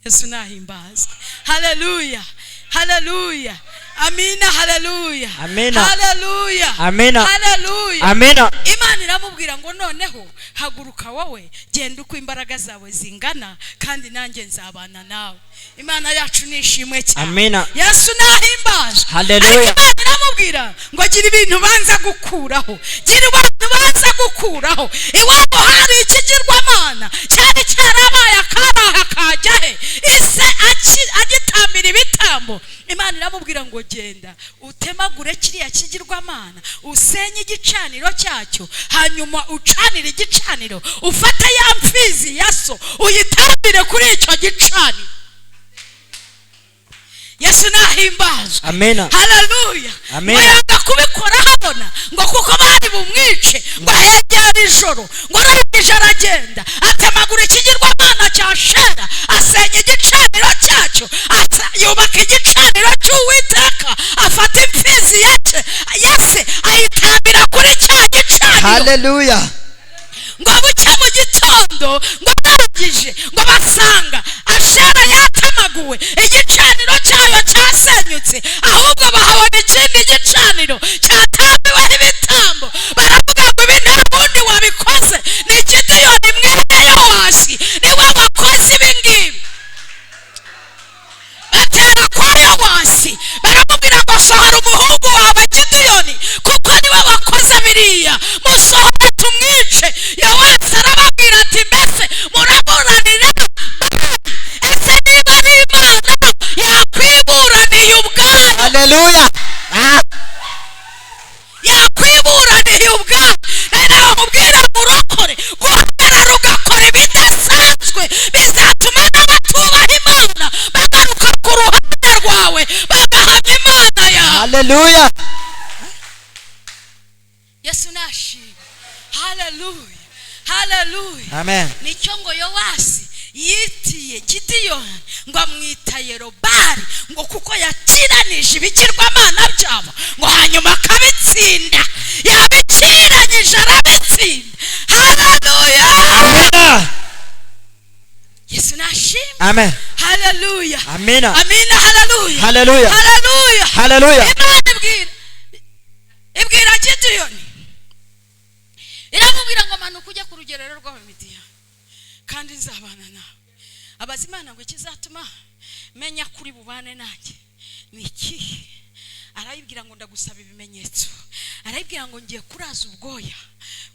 Yesu nahimbazwe, haleluya, haleluya, amina, haleluya, amina, haleluya, amina, haleluya, amina. Imana iramubwira ngo noneho haguruka wowe, genda uko imbaraga zawe zingana, kandi nanjye nzabana nawe. Imana yacu nishimwe cyane, amina. Yesu nahimbazwe, haleluya. Imana iramubwira ngo gira ibintu banza gukuraho, gira ibintu banza gukuraho. Iwabo hari ikigirwamana cyari cyarabaye akaraha kajya he, ise agitambira ibitambo. Imana iramubwira ngo genda utemagure kiriya kigirwamana, usenye igicaniro cyacyo, hanyuma ucanire igicaniro, ufate ya mfizi ya so uyitambire kuri icyo gicaniro. Yesu nahimbazwe, amina, haleluya. Amina. Yanga kubikora habona ngo kuko bari bumwice, ngo ahegera ijoro, ngo arangije aragenda atemagura ikigirwamana cya Shera, asenya igicaniro cyacyo, yubaka igicaniro cy'Uwiteka, afata imfizi yase ayitambira kuri cya gicaniro. Haleluya. Ngo bucye mu gitondo, ngo arangije ngo basanga Ashera yatemaguwe, igicaniro cyayo cyasenyutse, ahubwo bahabona ikindi gicaniro cyatambiweho ibitambo. Baravuga ngo ibi nta wundi wabikoze, ni Gidiyoni mwene Yowasi niwe wakoze ibi ngibi. Batera kwa Yowasi baramubwira ngo sohora umuhungu wawe Gidiyoni, kuko niwe wakoze biriya, musohore tumwice. Yowasi arababwira ati mbese muraburanira Bali? Ese niba ari Imana yakwiburaniye ubwayo? Haleluya. Yakwiburaniye ubwayo. Rero bamubwira murokore, guhagarara ugakora ibidasanzwe bizatuma n'abatubaha Imana bagaruka ku ruhande rwawe, bagahamya Imana yawe. Haleluya. Yesu nashimwe, haleluya, haleluya, amen. Nicyo ngo Yowasi yitiye Gidiyoni ngo amwita Yerobali, ngo kuko yakiranije ibigirwamana byabo, ngo hanyuma akabitsinda. Yabikiranyije arabitsinda. Haleluya, amina. Yesu nashimwe, amen, haleluya, amina, amina, haleluya, haleluya, haleluya, haleluya. Imana ibwira Gidiyoni, iramubwira ngo manuka ujye ku rugerero rw'Abamidiyani, kandi nzabana nawe. Abaza Imana ngo ikizatuma menya kuri bubane nanjye ni ikihe? Arayibwira ngo ndagusaba ibimenyetso. Arayibwira ngo ngiye kuraza ubwoya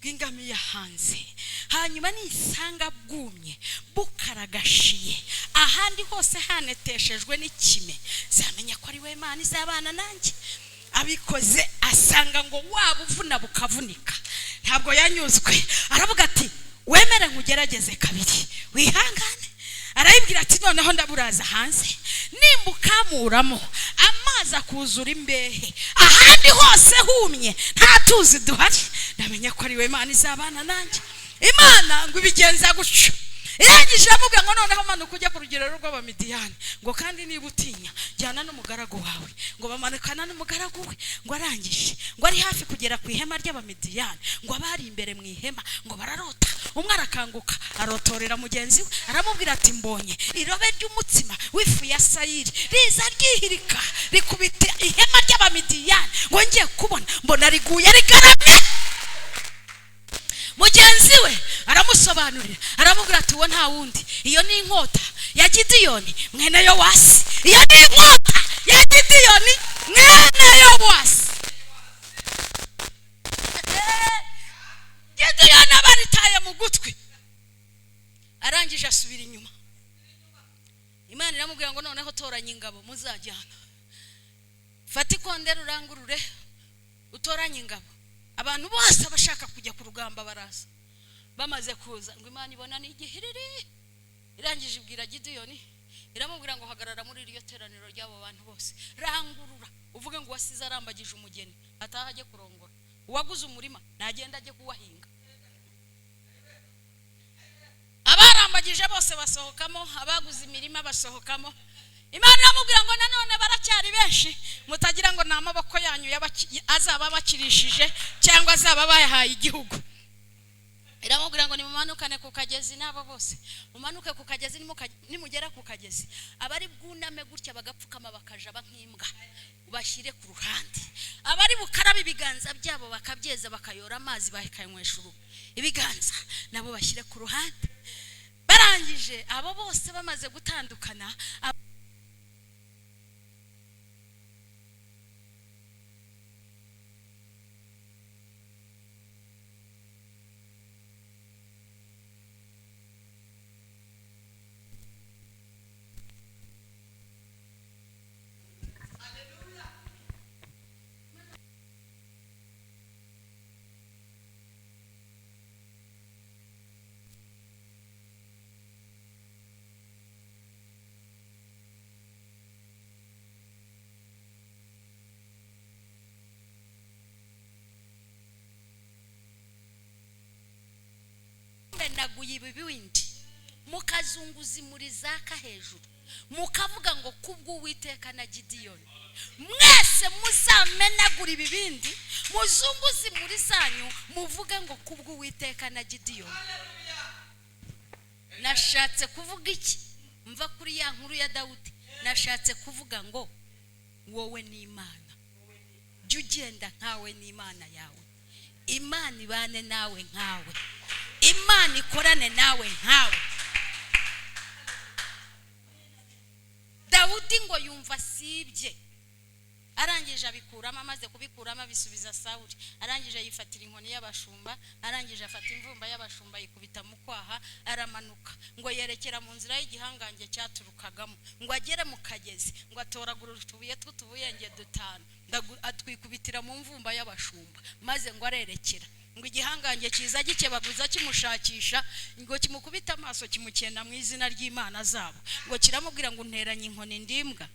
bw'ingamiya hanze, hanyuma nisanga bwumye bukaragashiye, ahandi hose haneteshejwe n'ikime, zamenya ko ari we Imana izabana nanjye. Abikoze asanga ngo waba uvuna bukavunika, ntabwo yanyuzwe. Aravuga ati wemere nkugerageze kabiri, wihangane. Arayibwira ati noneho ndaburaza hanze, nimba ukamuramo amazi akuzura imbehe, ahandi hose humye nta tuzi duhari, ndamenya ko ari we Imana izabana nanjye. Imana ngo ibigenza gutyo. Irangije avuga ngo noneho manuka ujya ku rugerero rw'Abamidiyani, ngo kandi niba utinya jyana n'umugaragu wawe. Ngo bamanukana n'umugaragu we, ngo arangije ngo ari hafi kugera ku ihema ry'Abamidiyani, ngo abari imbere mu ihema ngo bararota. Umwe arakanguka arotorera mugenzi we, aramubwira ati mbonye irobe ry'umutsima w'ifu ya sayiri riza ryihirika rikubita ihema ry'Abamidiyani, ngo ngiye kubona mbona riguye rigaramye. Mugenzi we aramusobanurira, aramubwira ati uwo nta wundi, iyo ni inkota ya Gidiyoni mwene Yowasi, iyo ni inkota ya Gidiyoni mwene Yowasi. Gidiyoni abaritaye mu gutwi, arangije asubira inyuma. Imana iramubwira ngo noneho toranya ingabo muzajyana, fata ikondera urangurure utoranye ingabo. Abantu bose abashaka kujya ku rugamba baraza. Bamaze kuza ngo Imana ibona ni igihiriri. Irangije ibwira Gidiyoni, iramubwira ngo hagarara muri iryo teraniro ry'abo bantu bose, rangurura uvuge ngo wasize arambagije umugeni ataha ajye kurongora, uwaguze umurima nagenda ajye kuwahinga. Abarambagije bose basohokamo, abaguze imirima basohokamo. Imana iramubwira ngo nanone baracyari benshi, mutagira ngo ni amaboko yanyu azaba bakirishije cyangwa azaba bayahaye igihugu. Iramubwira ngo nimumanukane ku kagezi n'abo bose, mumanuke ku kagezi, nimugera ku kagezi abari bwuname gutya bagapfukama bakajaba nk'imbwa bashyire ku ruhande, abari bukarabe ibiganza byabo bakabyeza bakayora amazi bakayanywesha uruhu ibiganza nabo bashyire ku ruhande. Barangije abo bose bamaze gutandukana, naguye ibibindi mukazunguza muri zaka hejuru, mukavuga ngo kubw'Uwiteka na Gidiyoni. Mwese muzamenagura ibibindi muzunguze muri zanyu muvuge ngo kubw'Uwiteka na Gidiyoni. Nashatse kuvuga iki? Mva kuri ya nkuru ya Dawudi, nashatse kuvuga ngo wowe ni Imana, jya ugenda nkawe n'Imana yawe, Imana ibane nawe nkawe, Imana ikorane nawe nkawe. Dawudi ngo yumva sibye, arangije abikuramo, amaze kubikuramo abisubiza Sawuli, arangije yifatira inkoni y'abashumba, arangije afata imvumba y'abashumba yikubita mu kwaha, aramanuka ngo yerekera mu nzira y'igihangange cyaturukagamo, ngo agere mu kagezi ngo atoragura utubuye tw'utubuyenge dutanu, atwikubitira mu mvumba y'abashumba, maze ngo arerekera. Ngo igihangange kiza gikebaguza kimushakisha, ngo kimukubita amaso kimukena mu izina ry'Imana zabo, ngo kiramubwira ngo unteranye inkoni ndimbwa,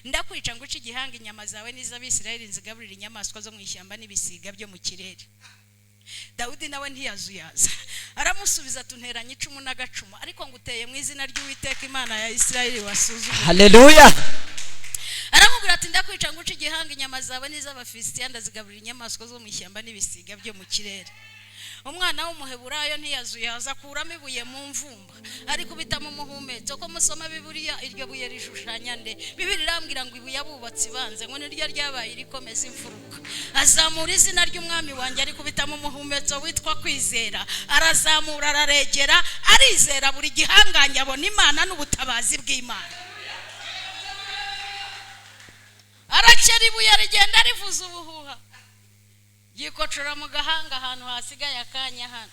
ndakwica ngo uce igihanga inyama zawe n'iz'Abisirayeli nzigaburira inyamaswa zo mu ishyamba n'ibisiga byo mu kirere. Dawudi nawe ntiyazuyaza, aramusubiza ati unteranye icumu n'agacumu, ariko nguteye mu izina ry'Uwiteka Imana ya Isirayeli wasuzugura. Haleluya. Aramubwira ati ndakwica ngo uce igihanga inyama zawe n'iz'Abafilisitiya ndazigaburira inyamaswa zo mu ishyamba n'ibisiga byo mu kirere. Umwana w'umuheburayo ntiyazuyaza, akuramo ibuye mu mvumba arikubita mu muhumetso. Ko musoma Bibiliya iryo buye rishushanya nde? Bibiliya irambwira ngo ibuye abubatsi banze ngo niryo ryabaye irikomeza imfuruka. Azamura izina ry'umwami wanjye arikubita mu muhumetso witwa kwizera, arazamura araregera, arizera buri gihangange abona Imana n'ubutabazi bw'Imana. Arakera ibuye rigenda rivuza ubuhuha, yikocora mu gahanga ahantu hasigaye akanya hano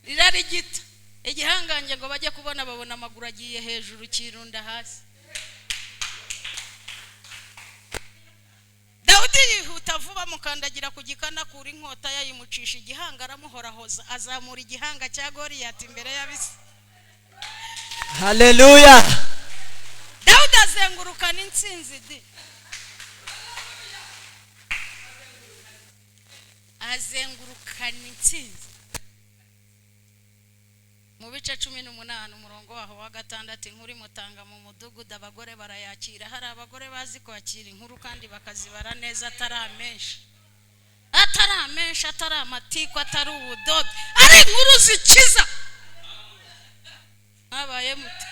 rirarigita. Igihangange ngo bajye kubona babona amaguru agiye hejuru kirunda hasi. Dawudi yihuta vuba, mukandagira ku gikana, akura inkota yayimucisha igihanga, aramuhorahoza, azamura igihanga cya Goliyati imbere y'abisi. Haleluya. Dawudi azengurukana intsinzi di, azengurukana intsinzi. Mu bice 18 umurongo waho wa 6, inkuru imutanga mu mudugudu, abagore barayakira. Hari abagore bazi kwakira inkuru kandi bakazibara neza, atari amenshi, atari amenshi, atari amatiku, atari ubudodo, ari inkuru zikiza. Mwabaye mute?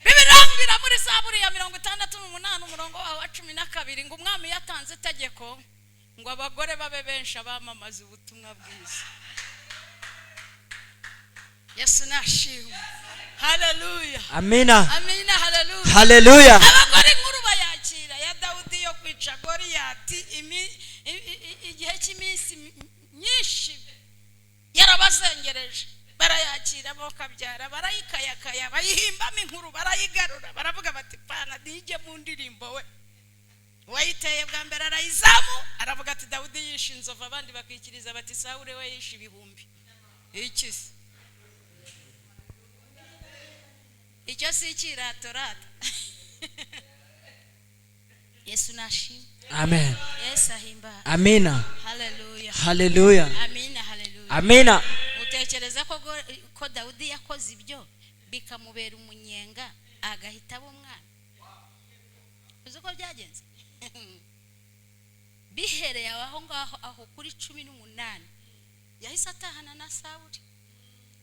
Bibirambira muri Zaburi ya 68 umurongo waho wa 12, ngo umwami yatanze itegeko ngo abagore babe benshi abamamaza ubutumwa bwiza. Yesu nashimwe. Haleluya. Amina. Amina. Haleluya. Haleluya. Abagore inkuru bayakira ya Dawudi yo kwica Goliyati, igihe cy'iminsi myinshi yarabazengereje, barayakira bokabyara, barayikayakaya, bayihimbamo inkuru, barayigarura, baravuga bati pana ntijye mu ndirimbo. We uwayiteye bwa mbere arayizamu, aravuga ati Dawudi yishe inzovu, abandi bakikiriza bati Sawuli we yishe ibihumbi. Iki se? Icyo si ikiratorata. Yesu nashimwe. Amen. Yesu ahimba. Amina. Haleluya. Haleluya. Amina. Haleluya. Amina. Utekereza ko Dawudi yakoze ibyo bikamubera umunyenga agahita aba umwana? Uzi uko byagenze? Bihereye aho ngaho, aho kuri 18, yahise atahana na Sawuli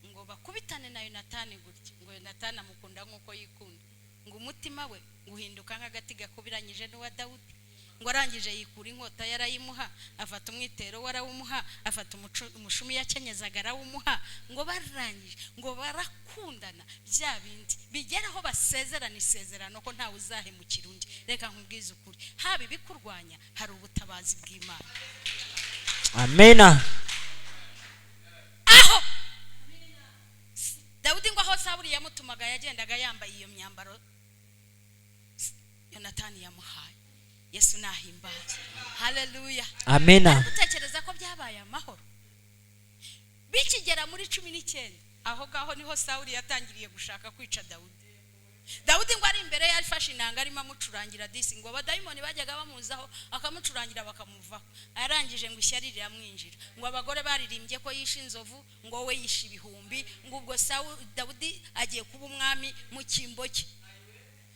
ngo bakubitane na Yonatani gutya, ngo Yonatani amukunda nk'uko yikunda, ngo umutima we uhinduka nk'agati gakubiranyije n'uwa Dawudi. Ngo arangije yikura inkota yarayimuha, afata umwitero we arawumuha, afata umushumi yakenyezaga arawumuha. Ngo barangije ngo barakundana, bya bindi bigeraho basezerana isezerano ko ntawe uzahemukira undi. Reka nkubwize ukuri, haba ibikurwanya hari ubutabazi bw'Imana. Amina. Aho Dawudi ngo aho Sawuli yamutumaga yagendaga yambaye iyo myambaro Yonatani yamuhaye. Yesu nahimbaze. Haleluya. Amina. Gutekereza ko byabaye amahoro bikigera muri 19, aho ngaho niho Sawuli yatangiriye gushaka kwica Dawudi. Dawudi ngo ari imbere yafashe inanga arimo amucurangira disi, ngo abadayimoni bajyaga bamuzaho akamucurangira bakamuvaho. Arangije ngo ishyari riramwinjira, ngo abagore baririmbye ko yishe inzovu, ngo we yishe ibihumbi, ngo ubwo Sawuli Dawudi agiye kuba umwami mu cyimbo cye.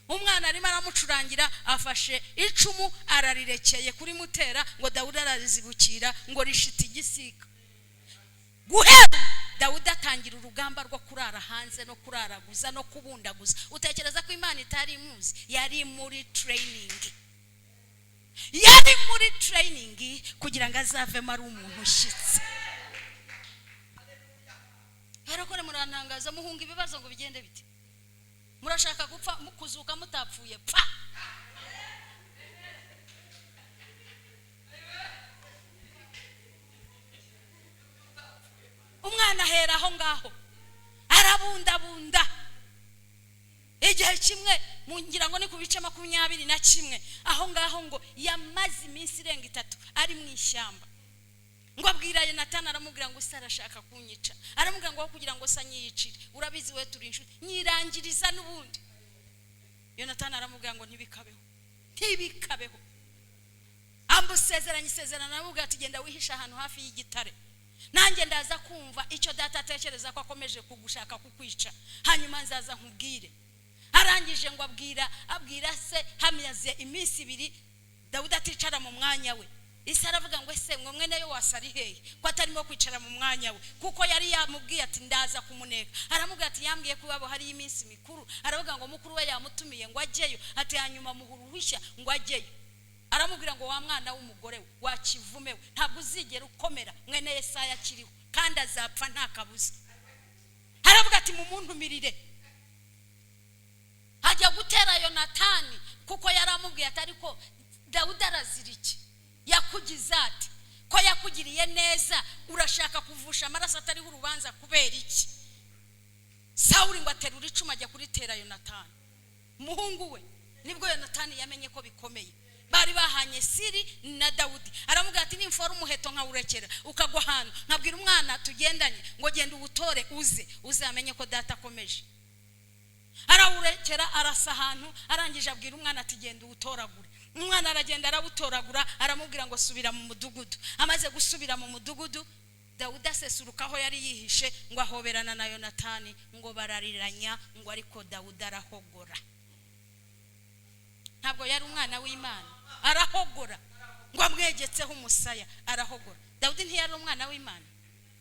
Umwana arimo aramucurangira, afashe icumu ararirekeye kuri mutera, ngo Dawudi ararizibukira, ngo rishita igisika. Guhera Dawudi atangira urugamba rwo kurara hanze no kuraraguza no kubundaguza. Utekereza ko Imana itari imuzi? Yari muri training, yari muri training kugira ngo azavemo ari umuntu ushyitse. Barakora murantangaza, muhunga ibibazo ngo bigende bite? Murashaka gupfa kuzuka mutapfuye? Pfa! Umwana ahera aho ngaho arabundabunda. Igihe kimwe ngira ngo ni ku bice 21, aho ngaho ngo yamaze iminsi irenga 3 ari mu ishyamba. Ngo abwira Yonatani, aramubwira ngo se arashaka kunyica, aramubwira ngo kugira ngo se anyiyicire, urabizi we turi inshuti, nyirangiriza n'ubundi. Yonatani aramubwira ngo ntibikabeho, ntibikabeho. Amusezeranye isezerano, aramubwira ati genda wihishe ahantu hafi y'igitare, nanjye ndaza kumva icyo data atekereza ko akomeje kugushaka kukwica, hanyuma nzaza nkubwire. Arangije ngo abwira se, hamaze iminsi 2 Dawudi aticara mu mwanya we. Isi aravuga ngo ese ngo mwene yo wasari hehe ko atarimo kwicara mu mwanya we? Kuko yari yamubwiye ati ndaza kumuneka. Aramubwira ati yambwiye ko iwabo hari iminsi mikuru, aravuga ngo mukuru we yamutumiye ngo ajyeyo, ati hanyuma muha uruhushya ngo ajyeyo. Aramubwira ngo wa mwana w'umugore we wakivume we, ntabwo uzigera ukomera, mwene Yesaya akiriho kandi azapfa nta kabuza. Aravuga ati mumuntumirire. Ajya gutera Yonatani kuko yaramubwiye ati ariko Dawudi arazira iki? Yakugize ati ko yakugiriye neza, urashaka kuvusha amaraso atariho urubanza kubera iki? Sawuli ngo aterura icumu ajya kuritera Yonatani umuhungu we. Nibwo Yonatani yamenye ko bikomeye. Bari bahanye siri na Dawudi. Aramubwira ati nimfora umuheto nkawurekera ukagwa ahantu, nkabwira umwana tugendanye ngo genda uwutore uze, uzamenye ko data akomeje. Arawurekera arasa ahantu, arangije abwira umwana ati genda uwutoragure. Umwana aragenda arawutoragura, aramubwira ngo subira mu mudugudu. Amaze gusubira mu mudugudu, Dawudi asesuruka aho yari yihishe ngo ahoberana na Yonatani, ngo barariranya, ngo ariko Dawudi arahogora. Ntabwo yari umwana w'Imana, arahogora ngo amwegetseho umusaya, arahogora. Dawudi ntiyari umwana w'Imana.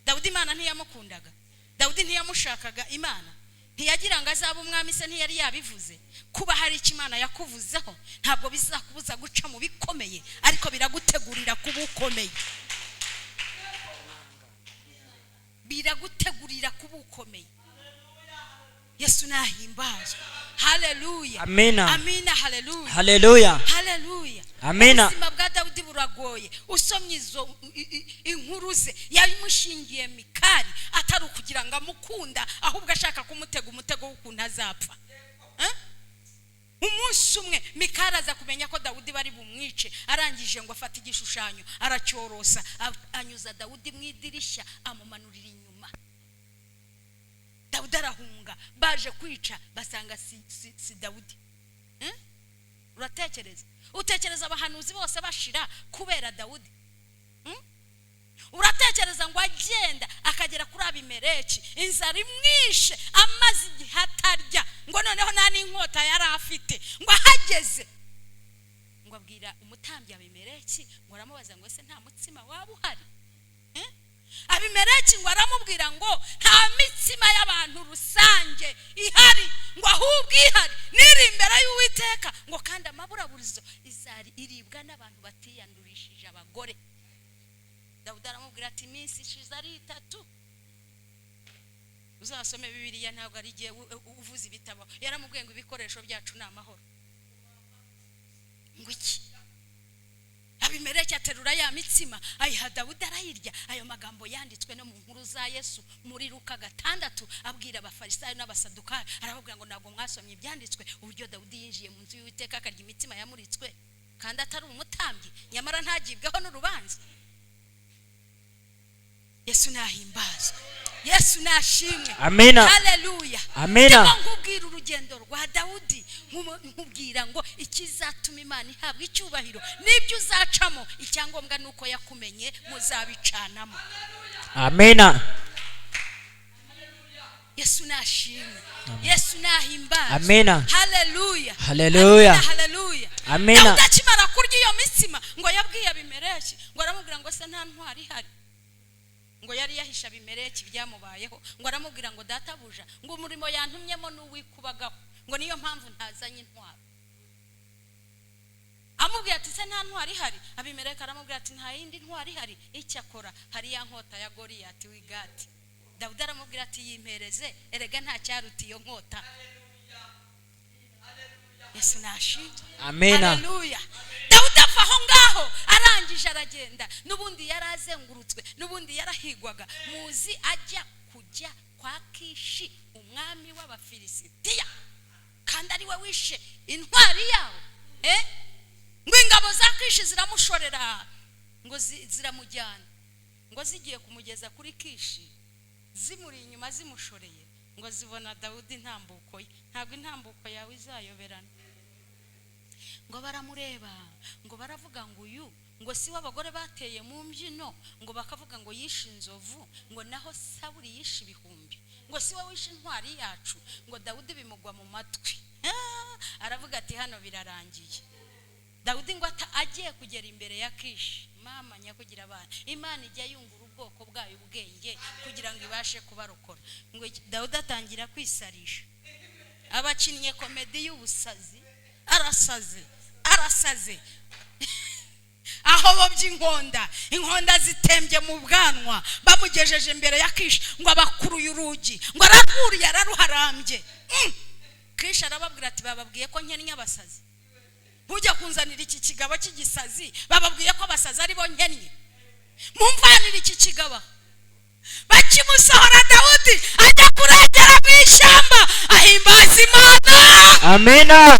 Dawudi Imana ntiyamukundaga. Dawudi ntiyamushakaga Imana. Ntiyagira ngo azabe umwami, se ntiyari yabivuze. Kuba hari icyo Imana yakuvuzeho ntabwo bizakubuza guca mu bikomeye, ariko biragutegurira kuba ukomeye. Biragutegurira kuba ukomeye. Yesu nahimbazwe. Haleluya. Amina. Amina, haleluya. Haleluya. Haleluya. Amina. Ubuzima bwa Dawudi buragoye. Usomye izo inkuru ze, yabimushingiye Mikali atari ukugira ngo amukunda, ahubwo ashaka kumutega umutego w'ukuntu azapfa. Umunsi umwe Mikali aza kumenya ko Dawudi bari bumwice, arangije ngo afate igishushanyo aracyorosa, anyuza Dawudi mu idirishya amumanurira inyuma. Dawudi arahunga, baje kwica basanga si Dawudi. Uratekereza? Utekereza abahanuzi bose bashira kubera Dawudi? Uratekereza ngo agenda akagera kuri Abimeleki, inzara imwishe, amaze igihe atarya, ngo noneho nta n'inkota yari afite, ngo ahageze ngo abwira umutambyi Abimeleki, ngo aramubaza ngo ese nta mutsima waba uhari? Abimeleki ngo aramubwira ngo nta mitsima y'abantu rusange ihari, ngo ahubwo ihari niri imbere y'Uwiteka, ngo kandi amaburaburizo izari iribwa n'abantu batiyandurishije abagore. Dawudi aramubwira ati iminsi ishize ari itatu. Uzasome Bibiliya, ntabwo ari igihe uvuze ibitabo. Yaramubwiye ngo ibikoresho byacu ni amahoro. Ngo iki? Abimeleki aterura ya mitsima ayiha Dawudi arayirya. Ayo magambo yanditswe no mu nkuru za Yesu muri Luka 6, abwira abafarisayo n'abasadukayo, arababwira ngo ntabwo mwasomye ibyanditswe uburyo Dawudi yinjiye mu nzu y'Uwiteka akarya imitsima yamuritswe kandi atari umutambyi, nyamara ntagibweho n'urubanza. Yesu nahimbazwe. Yesu nashimwe. Amina. Haleluya. Amina. Ndimo nkubwira urugendo rwa Dawudi, nkubwira ngo ikizatuma Imana ihabwa icyubahiro nibyo uzacamo, icyangombwa nuko yakumenye muzabicanamo. Amina. Yesu nashimwe. Yesu nahimbazwe. Amina. Haleluya. Haleluya. Haleluya. Amina. Dawudi akimara kurya iyo mitsima ngo yabwiye Abimeleki, ngo aramubwira ngo se nta ntwari ihari, ngo yari yahisha Abimeleki byamubayeho, ngo aramubwira ngo databuja, ngo umurimo yantumyemo n'uwikubagaho, ngo niyo mpamvu ntazanye intwaro. Amubwira ati se nta ntwari ihari? Abimeleki aramubwira ati nta yindi ntwari ihari, icyakora hari ya nkota ya Goliyati w'i Gati. Dawudi aramubwira ati yimpereze, erega nta cyaruta iyo nkota. Yesu nashimwe. Amina. Haleluya. Dawudi ava aho ngaho arangije aragenda, n'ubundi yarazengurutswe, n'ubundi yarahigwaga. Muzi ajya kujya kwa Kishi umwami w'Abafilisitiya, kandi ari we wishe intwari yabo. Ngo ingabo za Kishi ziramushorera, ngo ziramujyana, ngo zigiye kumugeza kuri Kishi, zimuri inyuma zimushoreye, ngo zibona Dawudi intambuko ye. Ntabwo intambuko yawe izayoberana. Ngo baramureba, ngo baravuga ngo uyu ngo si w'abagore bateye mu mbyino, ngo bakavuga ngo yishe inzovu, ngo naho Sawuli yishe ibihumbi, ngo si we wishe intwari yacu. Ngo Dawudi bimugwa mu matwi. Aravuga ati hano birarangiye. Dawudi ngo agiye kugera imbere ya Kishi, mama nyakugira abana, Imana ijya yungura ubwoko bwayo ubwenge kugira ngo ibashe kubarokora. Ngo Dawudi atangira kwisarisha, abakinnye komedi y'ubusazi, arasaze arasaze, aho bobye inkonda, inkonda zitembye mu bwanwa, bamugejeje imbere ya Kishi ngo abakuruye urugi, ngo arahuriye araruharambye. Kishi arababwira ati bababwiye ko nkennye abasazi, ntujya kunzanira iki kigabo cy'igisazi, bababwiye ko abasazi ari bo nkennye, mumvanire iki kigabo. Bakimusohora Dawudi ajya kurengera mu ishyamba ahimbaza Imana. Amina.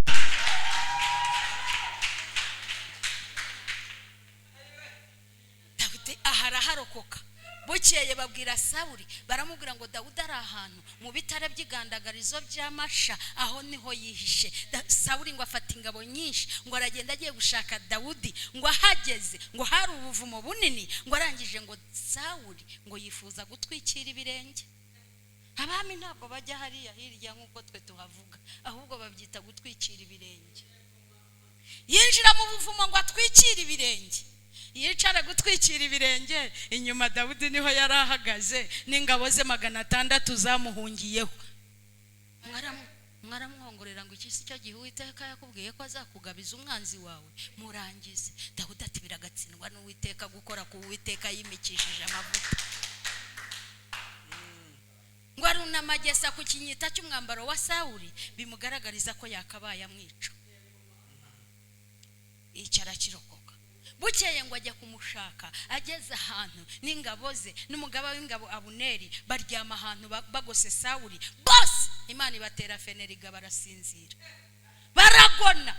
Bukeye babwira Sawuli, baramubwira ngo Dawudi ari ahantu mu bitare by'igandagarizo by'amasha, aho niho yihishe. Sawuli ngo afata ingabo nyinshi, ngo aragenda agiye gushaka Dawudi. Ngo ahageze ngo hari ubuvumo bunini, ngo arangije ngo Sawuli ngo yifuza gutwikira ibirenge. Abami ntabwo bajya hariya hirya nk'uko twe tuhavuga, ahubwo babyita gutwikira ibirenge. Yinjira mu buvumo ngo atwikire ibirenge, yicara gutwikira ibirenge. Inyuma Dawudi niho yari ahagaze n'ingabo ze 600 zamuhungiyeho. Mwaramwongorera ngo iki si cyo gihe Uwiteka yakubwiye ko azakugabiza umwanzi wawe, murangize. Dawudi ati biragatsindwa n'Uwiteka gukora ku Uwiteka yimikishije amavuta. Ngo arunama agesa ku kinyita cy'umwambaro wa Sawuli, bimugaragariza ko yakabaye amwica. Icara kirokoka. Bukeye ngo ajya kumushaka, ageze ahantu n'ingabo ze n'umugaba w'ingabo Abuneri baryama ahantu bagose Sawuli bose. Imana ibatera feneriga barasinzira, baragona.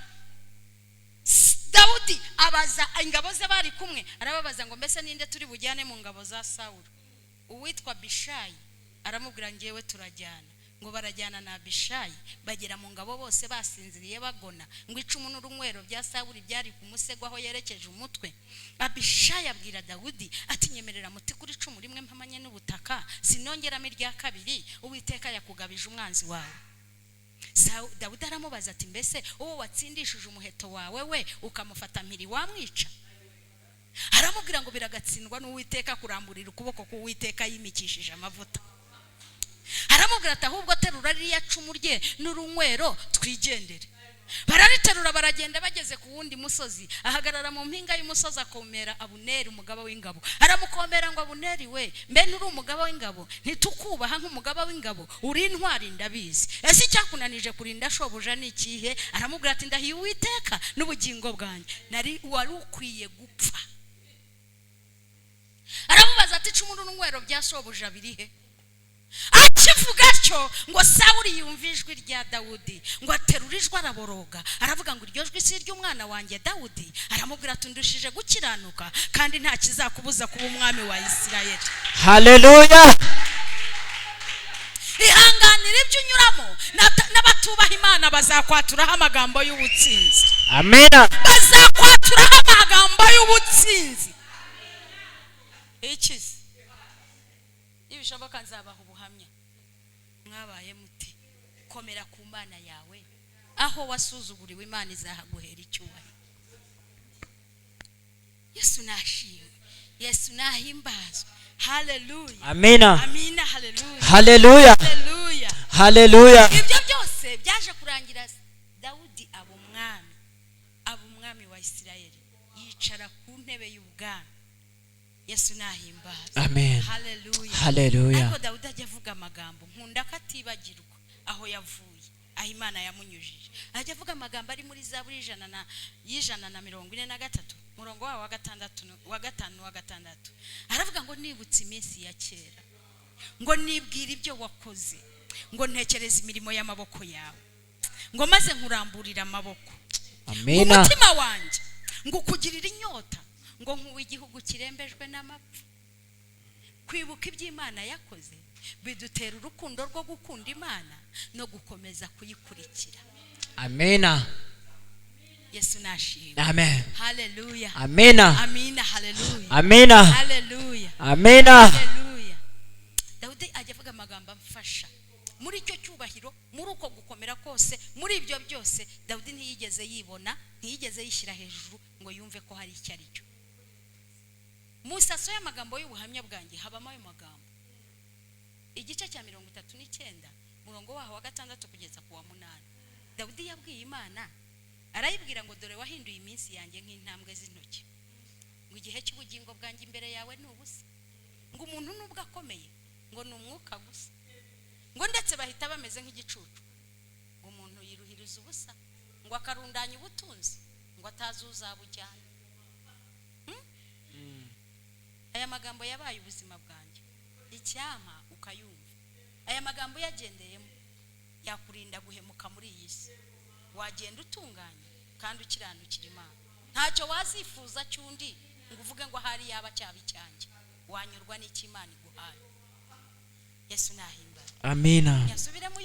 Dawudi abaza ingabo ze bari kumwe, arababaza ngo mbese ninde turi bujyane mu ngabo za Sawuli? Uwitwa Bishayi aramubwira ngewe turajyana. Ngo barajyana na Abishayi, bagera mu ngabo bose basinziriye bagona. Ngo icumu n'urunywero bya Sawuli byari ku musego aho yerekeje umutwe. Abishayi abwira Dawudi ati nyemerera muti kuri icumu rimwe mpamanye n'ubutaka, sinongeramo irya kabiri, Uwiteka yakugabije umwanzi wawe. Dawudi aramubaza ati mbese uwo watsindishije umuheto wawe we ukamufata mpiri wamwica? Aramubwira ngo biragatsindwa n'Uwiteka kuramburira ukuboko k'Uwiteka yimikishije amavuta. Aramubwira ati ahubwo terura ririya cumu rye n'urunywero twigendere. Barariterura baragenda, bageze ku wundi musozi ahagarara mu mpinga y'umusozi akomera Abuneri umugaba w'ingabo. Aramukomera ngo Abuneri we, mbe nturi umugaba w'ingabo? Ntitukubaha nk'umugaba w'ingabo? Uri intwari ndabizi. Ese icyakunanije kurinda shobuja ni ikihe? Aramubwira ati ndahiye Uwiteka n'ubugingo bwanjye, nari wari ukwiye gupfa. Aramubaza ati icumu n'urunywero bya shobuja birihe? Akivuga atyo ngo Sawuli yumva ijwi rya Dawudi, ngo aterura ijwi araboroga, aravuga ngo iryo jwi si iry'umwana wanjye Dawudi? Aramubwira ati ndushije gukiranuka kandi nta kizakubuza kuba umwami wa Isirayeli. Haleluya. Ihanganira ibyo unyuramo, n'abatubaha Imana bazakwaturaho amagambo y'ubutsinzi. Amina. Bazakwaturaho amagambo y'ubutsinzi. Ikize nibishoboka nzabaha ubuhamya. Mwabaye muti komera ku Mana yawe, aho wasuzuguriwe Imana izahaguhera icyubahiro. Yesu nashimwe, Yesu nahimbazwe. Haleluya. Amina. Amina. Haleluya. Haleluya. Haleluya. Haleluya. Ibyo byose byaje kurangira Dawudi aba umwami, aba umwami wa Isirayeli, yicara ku ntebe y'ubwami. Yesu nahimbazwe. Amen. Haleluya. Haleluya. Ariko Dawudi ajya avuga amagambo nkunda ko atibagirwa aho yavuye, aho Imana yamunyujije. Ajya avuga amagambo ari muri Zaburi 143 murongo wawo wa 6 wa 5 wa 6. Aravuga ngo nibutse iminsi ya kera, ngo nibwira ibyo wakoze, ngo ntekereza imirimo y'amaboko yawe, ngo maze nkuramburira amaboko. Amina. Umutima wanjye ngo ukugirira inyota, ngo nkuwe igihugu kirembejwe n'amapfa. Kwibuka iby'Imana yakoze bidutera urukundo rwo gukunda Imana no gukomeza kuyikurikira. Amina. Yesu nashimwe. Amen. Haleluya. Amina. Amina. Haleluya. Amina. Haleluya. Amina. Haleluya. Dawudi ajya avuga amagambo amfasha muri icyo cyubahiro, muri uko gukomera kose, muri ibyo byose. Dawudi ntiyigeze yibona, ntiyigeze yishyira hejuru ngo yumve ko hari icyo ari cyo. Mu isaso y'amagambo y'ubuhamya bwanjye habamo ayo magambo. Igice cya 39 murongo waho wa 6 kugeza ku wa 8. Dawudi yabwiye Imana, arayibwira ngo dore wahinduye iminsi yanjye nk'intambwe z'intoki, ngo igihe cy'ubugingo bwanjye imbere yawe ni ubusa, ngo umuntu nubwo akomeye ngo ni umwuka gusa, ngo ndetse bahita bameze nk'igicucu, ngo umuntu yiruhiriza ubusa, ngo akarundanya ubutunzi, ngo atazi uzabujyana. Aya magambo yabaye ubuzima bwanjye, icyampa ukayumva. Aya magambo yagendeyemo yakurinda guhemuka muri iyi si. Wagenda utunganye kandi ukiranukira Imana, ntacyo wazifuza cy'undi ngo uvuge ngo ahari yaba cyaba icyanjye. Wanyurwa n'icyo Imana iguhaye. Yesu nahimbaye. Amina. Yasubiremo.